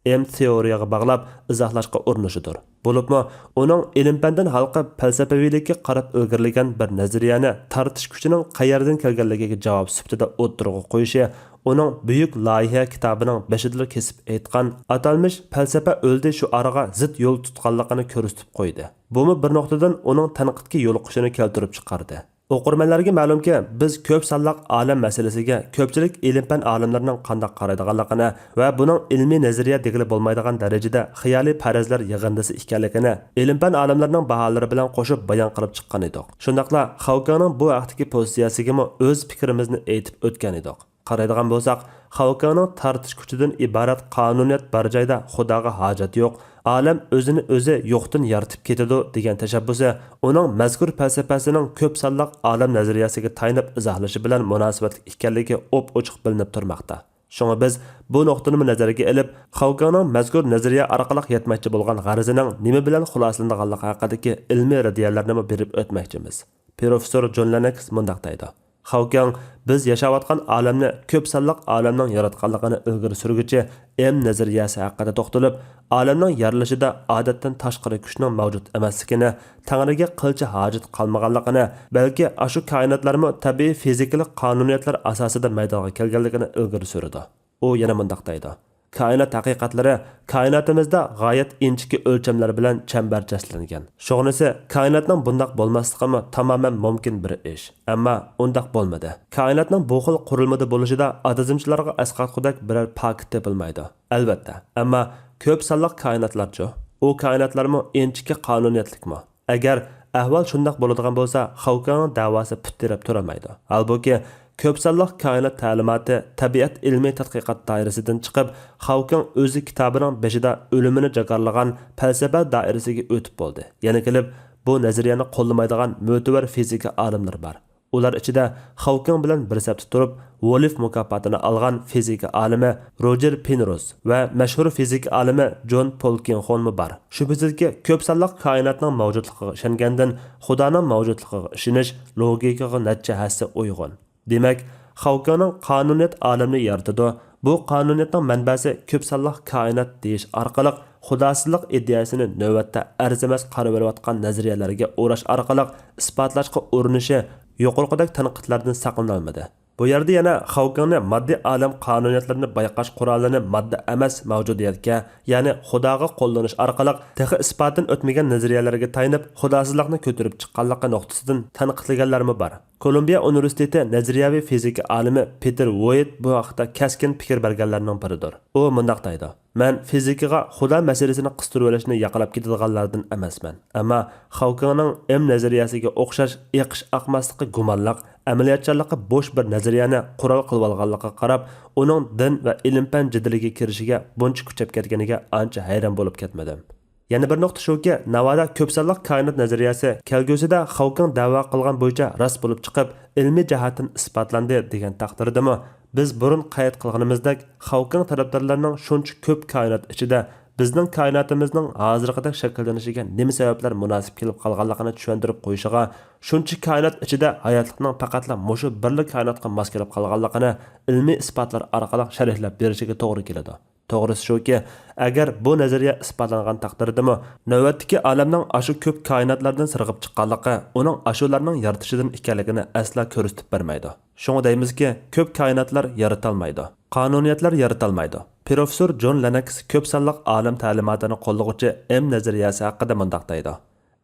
ئېم تېئورىيەگە باغلاپ ئىزاھلاشقا ئۇرۇنۇشىدۇر. بولۇپمۇ ئۇنىڭ ئىلىم-پەندىن ھالقىپ، پەلسەپىۋىلىككە قاراپ ئىلگىرىلىگەن بىر نەزەرىيەنى تارتىش كۈچىنىڭ قەيەردىن كەلگەنلىكىگە جاۋاب سۈپىتىدە ئوتتۇرىغا قويۇشى ئۇنىڭ بۈيۈك لايىھە كىتابىنىڭ بېشىدىلا كېسىپ ئېيتقان، ئاتالمىش پەلسەپە ئۆلدى شوئارىغا زىت يول تۇتقانلىقىنى كۆرسىتىپ قويدى. بۇمۇ بىر نۇقتىدىن ئۇنىڭ تەنقىدكە يولۇقۇشىنى كەلتۈرۈپ چىقاردى. ئوقۇرمەنلەرگە مەلۇمكى، بىز كۆپ سانلىق ئالەم مەسىلىسىگە كۆپچىلىك ئىلىم-پەن ئالىملىرىنىڭ قانداق قارايدىغانلىقىنى ۋە بۇنىڭ ئىلمىي-نەزەرىيە دېگىلى بولمايدىغان دەرىجىدە خىيالىي پەرەزلەر يىغىندىسى ئىكەنلىكىنى ئىلىم-پەن ئالىملىرىنىڭ باھالىرى بىلەن قوشۇپ بايان قىلىپ چىققان ئىدۇق. شۇنداقلا خاۋكىڭنىڭ بۇ ھەقتىكى پوزىتسىيەسىگىمۇ ئۆز پىكرىمىزنى ئېيتىپ ئۆتكەن ئىدۇق. قارايدىغان بولساق، خاۋكىڭنىڭ تارتىش كۈچىدىن ئىبارەت قانۇنىيەت بار جايدا خۇداغا ھاجەت يوق، ئالەم ئۆزىنى ئۆزى يوقتىن يارىتىپ كېتىدۇ دېگەن تەشەببۇسى ئۇنىڭ مەزكۇر پەلسەپىسىنىڭ كۆپ سانلىق ئالەم نەزەرىيەسىگە تايىنىپ ئىزاھلىشى بىلەن مۇناسىۋەتلىك ئىكەنلىكى ئوپئوچۇق بىلىنىپ تۇرماقتا. شۇڭا بىز بۇ نۇقتىنىمۇ نەزەرگە ئېلىپ، خاۋكىڭنىڭ مەزكۇر نەزەرىيە ئارقىلىق يەتمەكچى بولغان غەرىزىنىڭ نېمە بىلەن خۇلاسىلىنىدىغانلىقى ھەققىدىكى ئىلمىي رەددىيەلەرنىمۇ بېرىپ ئۆتمەكچىمىز. پروفېسسور جون لېنكس مۇنداق دەيدۇ: خاۋكىڭ بىز ياشاۋاتقان ئالەمنى كۆپ سانلىق ئالەمنىڭ ياراتقانلىقىنى ئىلگىرى سۈرگۈچى ئېم نەزەرىيەسى ھەققىدە توختىلىپ، ئالەمنىڭ يارىلىشىدا ئادەتتىن تاشقىرى كۈچنىڭ مەۋجۇت ئەمەسلىكىنى، تەڭرىگە قىلچە ھاجەت قالمىغانلىقىنى، بەلكى ئاشۇ كائىناتلارمۇ تەبىئىي فىزىكىلىق قانۇنىيەتلەر ئاساسىدا مەيدانغا كەلگەنلىكىنى ئىلگىرى سۈرىدۇ. ئۇ يەنە مۇنداق دەيدۇ: كائىنات ھەقىقەتلىرى كائىناتىمىزدا غايەت ئىنچىكە ئۆلچەملەر بىلەن چەمبەرچەسلەنگەن. شۇغىنىسى، كائىناتنىڭ بۇنداق بولماسلىقىمۇ تامامەن مۇمكىن بىر ئىش. ئەمما ئۇنداق بولمىدى. كائىناتنىڭ بۇ خىل قۇرۇلمىدا بولۇشىدا ئاتېزمچىلارغا ئەسقاتقۇدەك بىرەر پاكىت تېپىلمايدۇ. ئەلۋەتتە، ئەمما كۆپ سانلىق كائىناتلارچۇ؟ ئۇ كائىناتلارمۇ ئىنچىكە قانۇنىيەتلىكمۇ؟ ئەگەر ئەھۋال شۇنداق بولىدىغان بولسا، خاۋكىڭنىڭ دەۋاسى پۇت تىرەپ تۇرالمايدۇ. ھالبۇكى، كۆپ سانلىق كائىنات تەلىماتى تەبىئەت ئىلمىي تەتقىقات دائىرىسىدىن چىقىپ، خاۋكىڭ ئۆزى كىتابىنىڭ بېشىدا ئۆلۈمىنى جاكارلىغان پەلسەپە دائىرىسىگە ئۆتۈپ بولدى. يەنە كېلىپ، بۇ نەزەرىيەنى قوللىمايدىغان مۆتىۋەر فىزىكا ئالىملىرى بار. ئۇلار ئىچىدە خاۋكىڭ بىلەن بىر سەپتە تۇرۇپ، ۋولف مۇكاپاتىنى ئالغان فىزىكا ئالىمى روجېر پېنروز ۋە مەشھۇر فىزىكا ئالىمى جون پولكىنخونمۇ بار. شۈبھىسىزكى، كۆپ سانلىق كائىناتنىڭ مەۋجۇتلۇقىغا ئىشەنگەندىن خۇدانىڭ مەۋجۇتلۇقىغا ئىشىنىش لوگىكىغا نەچچە ھەسسە ئۇيغۇن. دېمەك، خاۋكىڭنىڭ قانۇنىيەت ئالەمنى يارىتىدۇ، بۇ قانۇنىيەتنىڭ مەنبەسى كۆپ سانلىق كائىنات دېيىش ئارقىلىق خۇداسىزلىق ئىدىيەسىنى نۆۋەتتە ئەرزىمەس قارىۋېلىۋاتقان نەزەرىيەلەرگە ئوراش ئارقىلىق ئىسپاتلاشقا ئۇرۇنۇشى يۇقىرىقىدەك تەنقىدلەردىن ساقلىنالمىدى. بۇ يەردە يەنە خاۋكىڭنى ماددىي ئالەم قانۇنىيەتلىرىنى بايقاش قورالىنى ماددا ئەمەس مەۋجۇدىيەتكە، يەنى خۇداغا قوللىنىش ئارقىلىق تېخى ئىسپاتتىن ئۆتمىگەن نەزەرىيەلەرگە تايىنىپ خۇداسىزلىقنى كۆتۈرۈپ چىققانلىقى نۇقتىسىدىن تەنقىدلىگەنلەرمۇ بار. كولومبىيە ئۇنىۋېرسىتېتى نەزەرىيەۋى فىزىكا ئالىمى پېتېر ۋويت بۇ ھەقتە كەسكىن پىكىر بەرگەنلەرنىڭ بىرىدۇر. ئۇ مۇنداق دەيدۇ: مەن فىزىكىغا خۇدا مەسىلىسىنى قىستۇرۇۋېلىشنى ياقلاپ كېتىدىغانلاردىن ئەمەسمەن. ئەمما خاۋكىڭنىڭ ئېم نەزەرىيەسىگە ئوخشاش ئېقىش ئاقماسلىقى گۇمانلىق، ئەمەلىيەتچانلىقى بوش بىر نەزەرىيەنى قورال قىلىۋالغانلىقىغا قاراپ، ئۇنىڭ دىن ۋە ئىلىم-پەن جېدىلىگە كىرىشىگە بۇنچە كۈچەپ كەتكىنىگە ئانچە ھەيران بولۇپ كەتمىدىم. يەنە بىر نۇقتا شۇكى، ناۋادا كۆپ سانلىق كائىنات نەزەرىيەسى كەلگۈسىدە خاۋكىڭ دەۋا قىلغان بويىچە راست بولۇپ چىقىپ، ئىلمىي جەھەتتىن ئىسپاتلاندى دېگەن تەقدىردىمۇ، بىز بۇرۇن قەيت قىلغىنىمىزدەك، خاۋكىڭ تەرەپدارلىرىنىڭ شۇنچە كۆپ كائىنات ئىچىدە بىزنىڭ كائىناتىمىزنىڭ ھازىرقىدەك شەكىللىنىشىگە نېمە سەۋەبلەر مۇناسىپ كېلىپ قالغانلىقىنى چۈشەندۈرۈپ قويۇشىغا، شۇنچە كائىنات ئىچىدە ھاياتلىقنىڭ پەقەتلا مۇشۇ بىرلا كائىناتقا ماس كېلىپ قالغانلىقىنى ئىلمىي ئىسپاتلار ئارقىلىق شەرھلەپ بېرىشىگە توغرا كېلىدۇ. توغرىسى شۇكى، ئەگەر بۇ نەزەرىيە ئىسپاتلانغان تەقدىردىمۇ، نۆۋەتتىكى ئالەمنىڭ ئاشۇ كۆپ كائىناتلاردىن سىرغىپ چىققانلىقى ئۇنىڭ ئاشۇلارنىڭ يارىتىشىدىن ئىكەنلىكىنى ئەسلا كۆرسىتىپ بەرمەيدۇ. شۇڭا دەيمىزكى، كۆپ كائىناتلار يارىتالمايدۇ، قانۇنىيەتلەر يارىتالمايدۇ. پروفېسسور جون لېنكس كۆپ سانلىق ئالەم تەلىماتىنى قوللىغۇچى ئېم نەزەرىيەسى ھەققىدە مۇنداق دەيدۇ: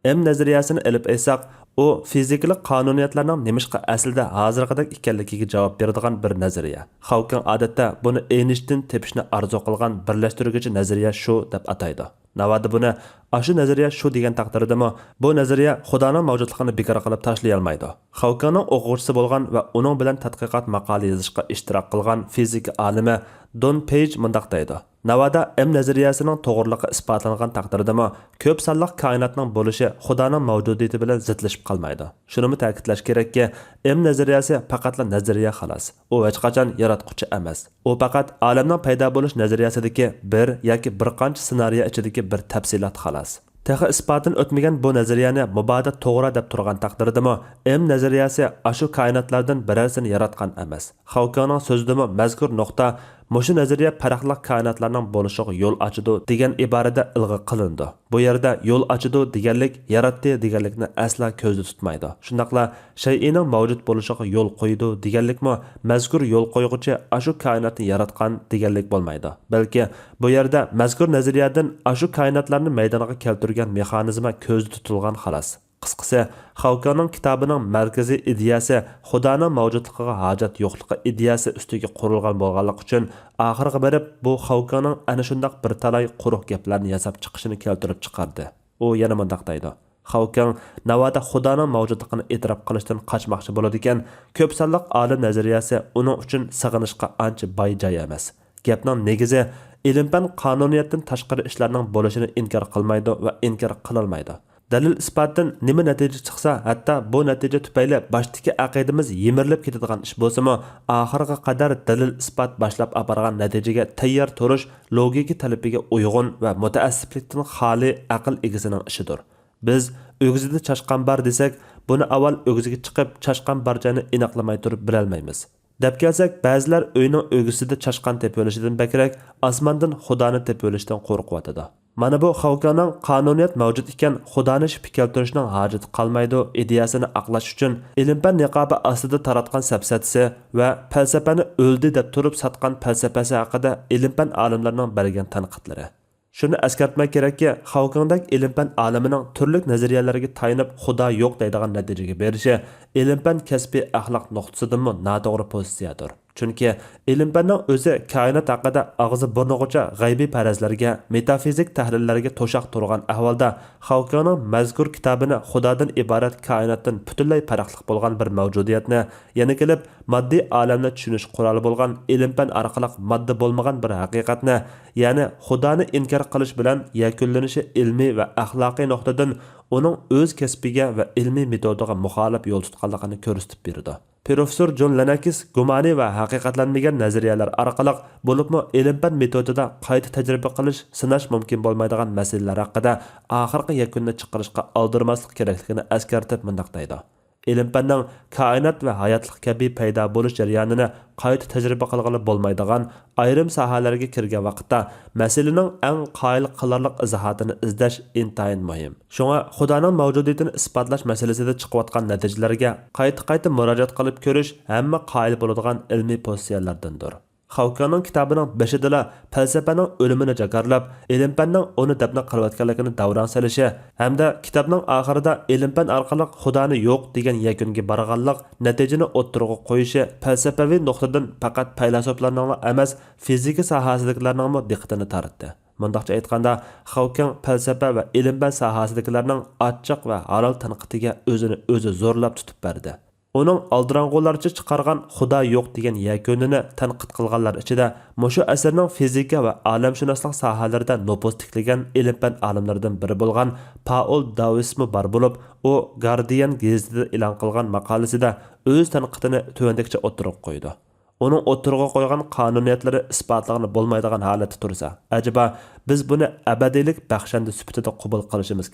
ئېم نەزەرىيەسىنى ئېلىپ ئېيتساق، ئۇ فىزىكىلىق قانۇنىيەتلەرنىڭ نېمىشقا ئەسلىدە ھازىرقىدەك ئىكەنلىكىگە جاۋاب بېرىدىغان بىر نەزەرىيە. خاۋكىڭ ئادەتتە بۇنى ئېينىشتىن تېپىشنى ئارزۇ قىلغان بىرلەشتۈرگۈچى نەزەرىيە شۇ دەپ ئاتايدۇ. ناۋادا بۇنى ئاشۇ نەزەرىيە شۇ دېگەن تەقدىردىمۇ، بۇ نەزەرىيە خۇدانىڭ مەۋجۇتلۇقىنى بىكار قىلىپ تاشلىيالمايدۇ. خاۋكىڭنىڭ ئوقۇغۇچىسى بولغان ۋە ئۇنىڭ بىلەن تەتقىقات ماقالە يېزىشقا ئىشتىراك قىلغان فىزىكا ئالىمى دون پېيج مۇنداق دەيدۇ: ناۋادا ئېم نەزەرىيەسىنىڭ توغرىلىقى ئىسپاتلانغان تەقدىردىمۇ، كۆپ سانلىق كائىناتنىڭ بولۇشى خۇدانىڭ مەۋجۇدىيىتى بىلەن زىتلىشىپ قالمايدۇ. شۇنىمۇ تەكىتلەش كېرەككى، ئېم نەزەرىيەسى پەقەتلا نەزەرىيە خالاس. ئۇ ھېچقاچان ياراتقۇچى ئەمەس. ئۇ پەقەت ئالەمنىڭ پەيدا بولۇش نەزەرىيەسىدىكى بىر ياكى بىر قانچە سېنارىيە ئىچىدىكى بىر تەپسىلات خالاس. تېخى ئىسپاتتىن ئۆتمىگەن بۇ نەزەرىيەنى مۇبادا توغرا دەپ تۇرغان تەقدىردىمۇ، ئېم نەزەرىيەسى ئاشۇ كائىناتلاردىن بىرەرسىنى ياراتقان ئەمەس. خاۋكىڭنىڭ سۆزىدىمۇ مەزكۇر نۇقتا مۇشۇ نەزەرىيە پەرقلىق كائىناتلارنىڭ بولۇشىغا يول ئاچىدۇ دېگەن ئىبارىدە ئىلغا قىلىنىدۇ. بۇ يەردە يول ئاچىدۇ دېگەنلىك ياراتتى دېگەنلىكنى ئەسلا كۆزدە تۇتمايدۇ. شۇنداقلا شەيئىنىڭ مەۋجۇت بولۇشىغا يول قويىدۇ دېگەنلىكمۇ مەزكۇر يول قويغۇچى ئاشۇ كائىناتنى ياراتقان دېگەنلىك بولمايدۇ. بەلكى بۇ يەردە مەزكۇر نەزەرىيەدىن ئاشۇ كائىناتلارنى مەيدانغا كەلتۈرگەن مېخانىزما كۆزدە تۇتۇلغان خالاس. قىسقىسى، خاۋكىڭنىڭ كىتابىنىڭ مەركىزىي ئىدىيەسى خۇدانىڭ مەۋجۇتلۇقىغا ھاجەت يوقلۇقى ئىدىيەسى ئۈستىگە قۇرۇلغان بولغانلىقى ئۈچۈن، ئاخىرىغا بېرىپ بۇ خاۋكىڭنىڭ ئەنە شۇنداق بىر تالاي قۇرۇق گەپلەرنى ياساپ چىقىشىنى كەلتۈرۈپ چىقاردى. ئۇ يەنە مۇنداق دەيدۇ، خاۋكىڭ ناۋادا خۇدانىڭ مەۋجۇتلۇقىنى ئېتىراپ قىلىشتىن قاچماقچى بولىدىكەن، كۆپ سانلىق ئالىم نەزەرىيەسى ئۇنىڭ ئۈچۈن سېغىنىشقا ئانچە باي جاي ئەمەس. گەپنىڭ نېگىزى، ئىلىم-پەن قانۇنىيەتتىن تاشقىرى ئىشلارنىڭ بولۇشىنى ئىنكار قىلمايدۇ ۋە ئىنكار قىلالمايدۇ. دەلىل-ئىسپاتتىن نېمە نەتىجە چىقسا، ھەتتا بۇ نەتىجە تۈپەيلى باشتىكى ئەقىدىمىز يىمىرىلىپ كېتىدىغان ئىش بولسىمۇ، ئاخىرغا قەدەر دەلىل-ئىسپات باشلاپ ئاپارغان نەتىجىگە تەييار تۇرۇش لوگىكا تەلىپىگە ئۇيغۇن ۋە مۇتەئەسسىپلىكتىن خالىي ئەقىل ئىگىسىنىڭ ئىشىدۇر. بىز ئۆگزىدە چاشقان بار دېسەك، بۇنى ئاۋۋال ئۆگزىگە چىقىپ، چاشقان بار جاينى ئېنىقلىماي تۇرۇپ بىلەلمەيمىز. دەپ كەلسەك، بەزىلەر ئۆينىڭ ئۆگزىسىدە چاشقان تېپىۋېلىشىدىن بەكرەك ئاسماندىن خۇدانى تېپىۋېلىشتىن قورقۇۋاتىدۇ. مانا بۇ خاۋكىڭنىڭ قانۇنىيەت مەۋجۇت ئىكەن، خۇدانى شۈبھە كەلتۈرۈشنىڭ ھاجىتى قالمايدۇ ئىدىيەسىنى ئاقلاش ئۈچۈن ئىلىم-پەن نىقابى ئاستىدا تاراتقان سەپسەتىسى ۋە پەلسەپىنى ئۆلدى دەپ تۇرۇپ ساتقان پەلسەپىسى ھەققىدە ئىلىم-پەن ئالىملىرىنىڭ بەرگەن تەنقىدلىرى. شۇنى ئەسكەرتمەك كېرەككى، خاۋكىڭدەك ئىلىم-پەن ئالىمىنىڭ تۈرلۈك نەزەرىيەلەرگە تايىنىپ خۇدا يوق دەيدىغان نەتىجىگە بېرىشى ئىلىم-پەن كەسپىي ئەخلاق نۇقتىسىدىنمۇ ناتوغرا پوزىتسىيەدۇر. چۈنكى ئىلىم-پەننىڭ ئۆزى كائىنات ھەققىدە ئاغزى بۇرنىغىچە غەيبىي پەرەزلەرگە، مېتافىزىك تەھلىللەرگە توشاق تۇرغان ئەھۋالدا، خاۋكىڭنىڭ مەزكۇر كىتابىنى خۇدادىن ئىبارەت كائىناتتىن پۈتۈنلەي پەرقلىق بولغان بىر مەۋجۇدىيەتنى، يەنە كېلىپ ماددىي ئالەمنى چۈشىنىش قورالى بولغان ئىلىم-پەن ئارقىلىق ماددا بولمىغان بىر ھەقىقەتنى، يەنى خۇدانى ئىنكار قىلىش بىلەن يەكۈنلىنىشى ئىلمىي ۋە ئەخلاقىي نۇقتىدىن ئۇنىڭ ئۆز كەسپىگە ۋە ئىلمىي مېتودىغا مۇخالىپ يول تۇتقانلىقىنى كۆرسىتىپ بېرىدۇ. پروفېسسور جون لېناكىس گۇمانىي ۋە ھەقىقەتلەنمىگەن نەزەرىيەلەر ئارقىلىق، بولۇپمۇ ئىلىم-پەن مېتودىدا قايتا تەجرىبە قىلىش، سىناش مۇمكىن بولمايدىغان مەسىلىلەر ھەققىدە ئاخىرقى يەكۈننى چىقىرىشقا ئالدىرىماسلىق كېرەكلىكىنى ئەسكەرتىپ مۇنداق دەيدۇ. ئىلىم-پەننىڭ كائىنات ۋە ھاياتلىق كەبى پەيدا بولۇش جەريانىنى قايتا تەجرىبە قىلغىلى بولمايدىغان ئايرىم ساھەلەرگە كىرگەن ۋاقىتتا، مەسىلىنىڭ ئەڭ قايىل قىلارلىق ئىزاھاتىنى ئىزدەش ئىنتايىن مۇھىم. شۇڭا خۇدانىڭ مەۋجۇدىيىتىنى ئىسپاتلاش مەسىلىسىدە چىقىۋاتقان نەتىجىلەرگە قايتا-قايتا مۇراجىئەت قىلىپ كۆرۈش ھەممە قايىل بولىدىغان ئىلمىي پوزىتسىيەلەردىندۇر. خاۋكىڭنىڭ كىتابىنىڭ بېشىدىلا پەلسەپىنىڭ ئۆلۈمىنى جاكارلاپ، ئىلىم-پەننىڭ ئۇنى دەپنە قىلىۋەتكەنلىكىنى داۋراڭ سېلىشى ھەمدە كىتابنىڭ ئاخىرىدا ئىلىم-پەن ئارقىلىق خۇدانى يوق دېگەن يەكۈنگە بارغانلىق نەتىجىنى ئوتتۇرىغا قويۇشى پەلسەپىۋى نۇقتىدىن پەقەت پەيلاسوپلارنىڭلا ئەمەس، فىزىكا ساھەسىدىكىلەرنىڭمۇ دىققىتىنى تارتتى. مۇنداقچە ئېيتقاندا، خاۋكىڭ پەلسەپە ۋە ئىلىم-پەن ساھەسىدىكىلەرنىڭ ئاچچىق ۋە ھالال تەنقىدىگە ئۆزىنى ئۆزى زورلاپ تۇتۇپ بەردى. ئۇنىڭ ئالدىراڭغۇلارچە چىقارغان خۇدا يوق دېگەن يەكۈنىنى تەنقىد قىلغانلار ئىچىدە مۇشۇ ئەسىرنىڭ فىزىكا ۋە ئالەمشۇناسلىق ساھەلىرىدە نوپۇز تىكلىگەن ئىلىم-پەن ئالىملىرىدىن بىرى بولغان پائول داۋىسمۇ بار بولۇپ، ئۇ گاردىيان گېزىتىدە ئېلان قىلغان ماقالىسىدە ئۆز تەنقىدىنى تۆۋەندىكىچە ئوتتۇرىغا قويىدۇ. ئۇنىڭ ئوتتۇرىغا قويغان قانۇنىيەتلىرى ئىسپاتلىغىلى بولمايدىغان ھالەتتە تۇرسا، ئەجەبا بىز بۇنى ئەبەدىيلىك بەخشەندە سۈپىتىدە قوبۇل قىلىشىمىز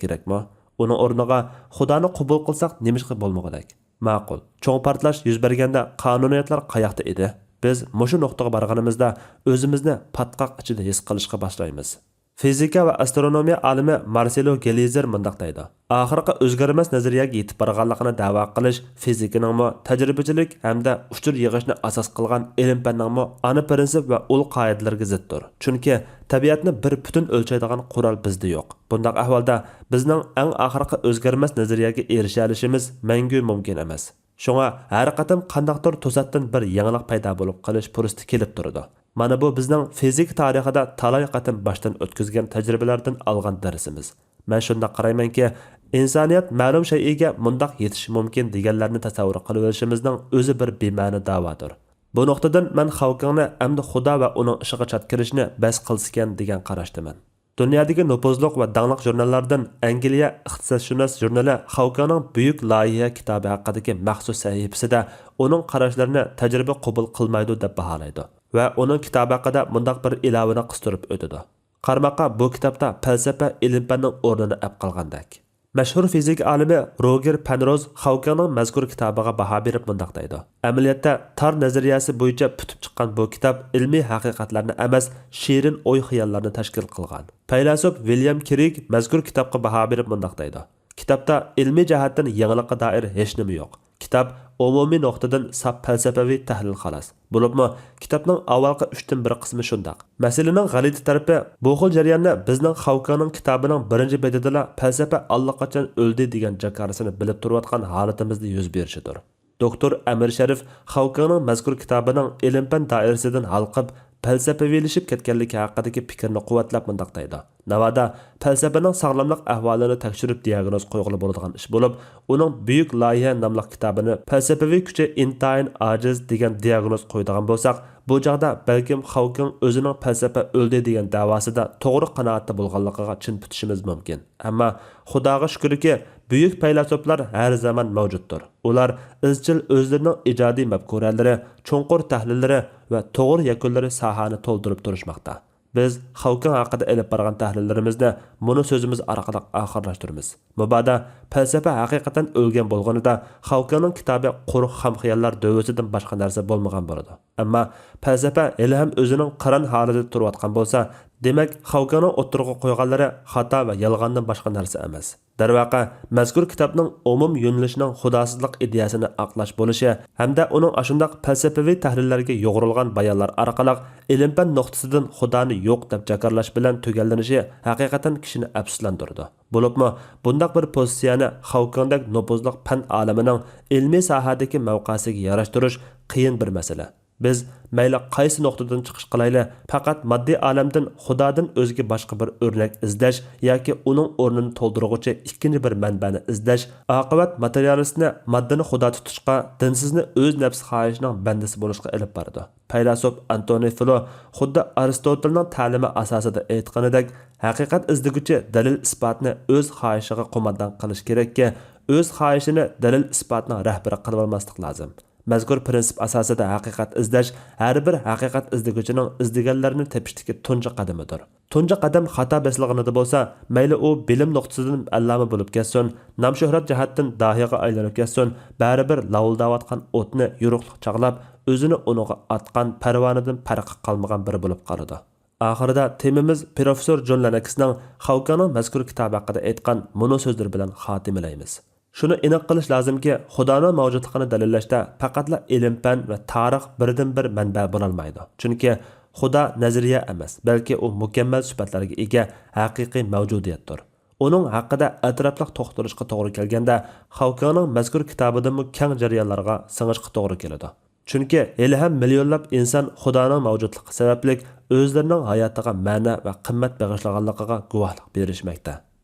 كېرەكمۇ؟ ئۇنىڭ ئورنىغا خۇدانى قوبۇل قىلساق نېمىشقا بولمىغۇدەك؟ ماقۇل، چوڭ پارتلاش يۈز بەرگەندە قانۇنىيەتلەر قاياقتا ئىدى؟ بىز مۇشۇ نۇقتىغا بارغىنىمىزدا ئۆزىمىزنى پاتقاق ئىچىدە ھېس قىلىشقا باشلايمىز. فىزىكا ۋە ئاسترونومىيە ئالىمى مارسېلو گېلىزېر مۇنداق دەيدۇ، ئاخىرقى ئۆزگەرمەس نەزەرىيەگە يېتىپ بارغانلىقىنى دەۋا قىلىش فىزىكىنىڭمۇ، تەجرىبىچىلىك ھەمدە ئۇچۇر يىغىشنى ئاساس قىلغان ئىلىم-پەننىڭمۇ ئانا پىرىنسىپ ۋە ئۇل قائىدىلىرىگە زىتتۇر. چۈنكى تەبىئەتنى بىر پۈتۈن ئۆلچەيدىغان قورال بىزدە يوق. بۇنداق ئەھۋالدا بىزنىڭ ئەڭ ئاخىرقى ئۆزگەرمەس نەزەرىيەگە ئېرىشەلىشىمىز مەڭگۈ مۇمكىن ئەمەس. شۇڭا ھەر قېتىم قانداقتۇر توساتتىن بىر يېڭىلىق پەيدا بولۇپ قېلىش پۇرسىتى كېلىپ تۇرىدۇ. مانا بۇ بىزنىڭ فىزىكا تارىخىدا تالاي قېتىم باشتىن ئۆتكۈزگەن تەجرىبىلەردىن ئالغان دەرسىمىز. مەن شۇنداق قارايمەنكى، ئىنسانىيەت مەلۇم شەيئىگە مۇنداق يېتىشى مۇمكىن دېگەنلەرنى تەسەۋۋۇر قىلىۋېلىشىمىزنىڭ ئۆزى بىر بىمەنە داۋادۇر. بۇ نۇقتىدىن مەن خاۋكىڭنى ئەمدى خۇدا ۋە ئۇنىڭ ئىشىغا چات كىرىشنى بەس قىلسىكەن دېگەن قاراشتىمەن. دۇنيادىكى نوپۇزلۇق ۋە داڭلىق ژۇرناللاردىن ئەنگلىيە ئىقتىسادشۇناس ژۇرنىلى خاۋكىڭنىڭ بۈيۈك لايىھە كىتابى ھەققىدىكى مەخسۇس سەھىپىسىدە ئۇنىڭ قاراشلىرىنى تەجرىبە قوبۇل قىلمايدۇ دەپ باھالايدۇ ۋە ئۇنىڭ كىتابى ھەققىدە مۇنداق بىر ئىلاۋىنى قىستۇرۇپ ئۆتىدۇ. قارىماققا بۇ كىتابتا پەلسەپە ئىلىم-پەننىڭ ئورنىنى ئەپ قالغاندەك. مەشھۇر فىزىكا ئالىمى روگېر پەنروز خاۋكىڭنىڭ مەزكۇر كىتابىغا باھا بېرىپ مۇنداق دەيدۇ: ئەمەلىيەتتە، تار نەزەرىيەسى بويىچە پۈتۈپ چىققان بۇ كىتاب ئىلمىي ھەقىقەتلەرنى ئەمەس، شېرىن ئوي-خىياللارنى تەشكىل قىلغان. پەيلاسوپ ۋىليام كىرىگ مەزكۇر كىتابقا باھا بېرىپ مۇنداق دەيدۇ: كىتابتا ئىلمىي جەھەتتىن يېڭىلىققا دائىر ھېچنېمە يوق. كىتاب ئومۇمىي نۇقتىدىن ساپ پەلسەپىۋى تەھلىل خالاس. بولۇپمۇ، كىتابنىڭ ئاۋۋالقى ئۈچتىن بىر قىسمى شۇنداق. مەسىلىنىڭ غەلىتە تەرىپى، بۇ خىل جەرياننى بىزنىڭ خاۋكىڭنىڭ كىتابىنىڭ بىرىنچى بېتىدىلا پەلسەپە ئاللىقاچان ئۆلدى دېگەن جاكارىسىنى بىلىپ تۇرۇۋاتقان ھالىتىمىزدە يۈز بېرىشىدۇر. دوكتور ئەمىر شەرىپ خاۋكىڭنىڭ مەزكۇر كىتابىنىڭ ئىلىم-پەن دائىرىسىدىن ھالقىپ، پەلسەپىۋىلىشىپ كەتكەنلىكى ھەققىدىكى پىكرىنى قۇۋۋەتلەپ مۇنداق دەيدۇ: ناۋادا پەلسەپىنىڭ ساغلاملىق ئەھۋالىنى تەكشۈرۈپ دىياگنوز قويغىلى بولىدىغان ئىش بولۇپ، ئۇنىڭ بۈيۈك لايىھە ناملىق كىتابىنى پەلسەپىۋى كۈچى ئىنتايىن ئاجىز دېگەن دىياگنوز قويىدىغان بولساق، بۇ چاغدا بەلكىم خاۋكىڭ ئۆزىنىڭ پەلسەپە ئۆلدى دېگەن دەۋاسىدا توغرا قانائەتتە بولغانلىقىغا چىن پۈتۈشىمىز مۇمكىن. ئەمما خۇداغا شۈكۈركى، بۈيۈك پەيلاسوپلار ھەر زامان مەۋجۇتتۇر. ئۇلار ئىزچىل ئۆزلىرىنىڭ ئىجادىي مەپكۇرەلىرى، چوڭقۇر تەھلىللىرى ۋە توغرا يەكۈنلىرى ساھەنى تولدۇرۇپ تۇرۇشماقتا. بىز خاۋكىڭ ھەققىدە ئېلىپ بارغان تەھلىللىرىمىزنى مۇنۇ سۆزىمىز ئارقىلىق ئاخىرلاشتۇرىمىز. مۇبادا پەلسەپە ھەقىقەتەن ئۆلگەن بولغىنىدا، خاۋكىڭنىڭ كىتابى قۇرۇق خام خىياللار دۆۋىسىدىن باشقا نەرسە بولمىغان بولىدۇ. ئەمما پەلسەپە ھېلىھەم ئۆزىنىڭ قىران ھالىتىدە تۇرۇۋاتقان بولسا، دېمەك، خاۋكىڭنىڭ ئوتتۇرىغا قويغانلىرى خاتا ۋە يالغاندىن باشقا نەرسە ئەمەس. دەرۋەقە، مەزكۇر كىتابنىڭ ئومۇم يۆنىلىشىنىڭ خۇداسىزلىق ئىدىيەسىنى ئاقلاش بولۇشى ھەمدە ئۇنىڭ ئاشۇنداق پەلسەپىۋى تەھلىللەرگە يۇغۇرۇلغان بايانلار ئارقىلىق ئىلىم-پەن نۇقتىسىدىن خۇدانى يوق دەپ جاكارلاش بىلەن تۈگەللىنىشى ھەقىقەتەن كىشىنى ئەپسۇسلاندۇرىدۇ. بولۇپمۇ، بۇنداق بىر پوزىتسىيەنى خاۋكىڭدەك نوپۇزلۇق پەن ئالىمىنىڭ ئىلمىي ساھەدىكى مەۋقەسىگە ياراشتۇرۇش قىيىن بىر مەسىلە. بىز مەيلى قايسى نۇقتىدىن چىقىش قىلايلى، پەقەت ماددىي ئالەمدىن خۇدادىن ئۆزگە باشقا بىر ئۆرنەك ئىزدەش ياكى ئۇنىڭ ئورنىنى تولدۇرغۇچى ئىككىنچى بىر مەنبەنى ئىزدەش، ئاقىۋەت ماتېرىيالىستنى ماددىنى خۇدا تۇتۇشقا، دىنسىزنى ئۆز نەپسى خاھىشىنىڭ بەندىسى بولۇشقا ئېلىپ بارىدۇ. پەيلاسوپ ئانتونى فلو خۇددى ئارستوتېلنىڭ تەلىمى ئاساسىدا ئېيتقىنىدەك، ھەقىقەت ئىزدىگۈچى دەلىل-ئىسپاتنى ئۆز خاھىشىغا قوماندان قىلىشى كېرەككى، ئۆز خاھىشىنى دەلىل-ئىسپاتنىڭ رەھبىرى قىلىۋالماسلىق لازىم. مەزكۇر پىرىنسىپ ئاساسىدا ھەقىقەت ئىزدەش ھەر بىر ھەقىقەت ئىزدىگۈچىنىڭ ئىزدىگەنلىرىنى تېپىشتىكى تۇنجى قەدىمىدۇر. تۇنجى قەدەم خاتا بېسىلغىنىدا بولسا، مەيلى ئۇ بىلىم نۇقتىسىدىن ئەللامە بولۇپ كەتسۇن، نام-شۆھرەت جەھەتتىن داھىيغا ئايلىنىپ كەتسۇن، بەرىبىر لاۋۇلداۋاتقان ئوتنى يورۇقلۇق چاغلاپ، ئۆزىنى ئۇنىڭغا ئاتقان پەرۋانىدىن پەرقى قالمىغان بىرى بولۇپ قالىدۇ. ئاخىرىدا تېمىمىز پروفېسسور جون لېنوكسنىڭ خاۋكىڭنىڭ مەزكۇر كىتابى ھەققىدە ئېيتقان مۇنۇ سۆزلىرى بىلەن خاتىمىلەيمىز. شۇنى ئېنىق قىلىش لازىمكى، خۇدانىڭ مەۋجۇتلۇقىنى دەلىللەشتە پەقەتلا ئىلىم-پەن ۋە تارىخ بىردىنبىر مەنبە بولالمايدۇ. چۈنكى خۇدا نەزەرىيە ئەمەس، بەلكى ئۇ مۇكەممەل سۈپەتلەرگە ئىگە ھەقىقىي مەۋجۇدىيەتتۇر. ئۇنىڭ ھەققىدە ئەتراپلىق توختىلىشقا توغرا كەلگەندە، خاۋكىڭنىڭ مەزكۇر كىتابىدىنمۇ كەڭ جەريانلارغا سىڭىشقا توغرا كېلىدۇ. چۈنكى ھېلىھەم مىليونلاپ ئىنسان خۇدانىڭ مەۋجۇتلۇقى سەۋەبلىك ئۆزلىرىنىڭ ھاياتىغا مەنە ۋە قىممەت بېغىشلىغانلىقىغا گۇۋاھلىق بېرىشمەكتە.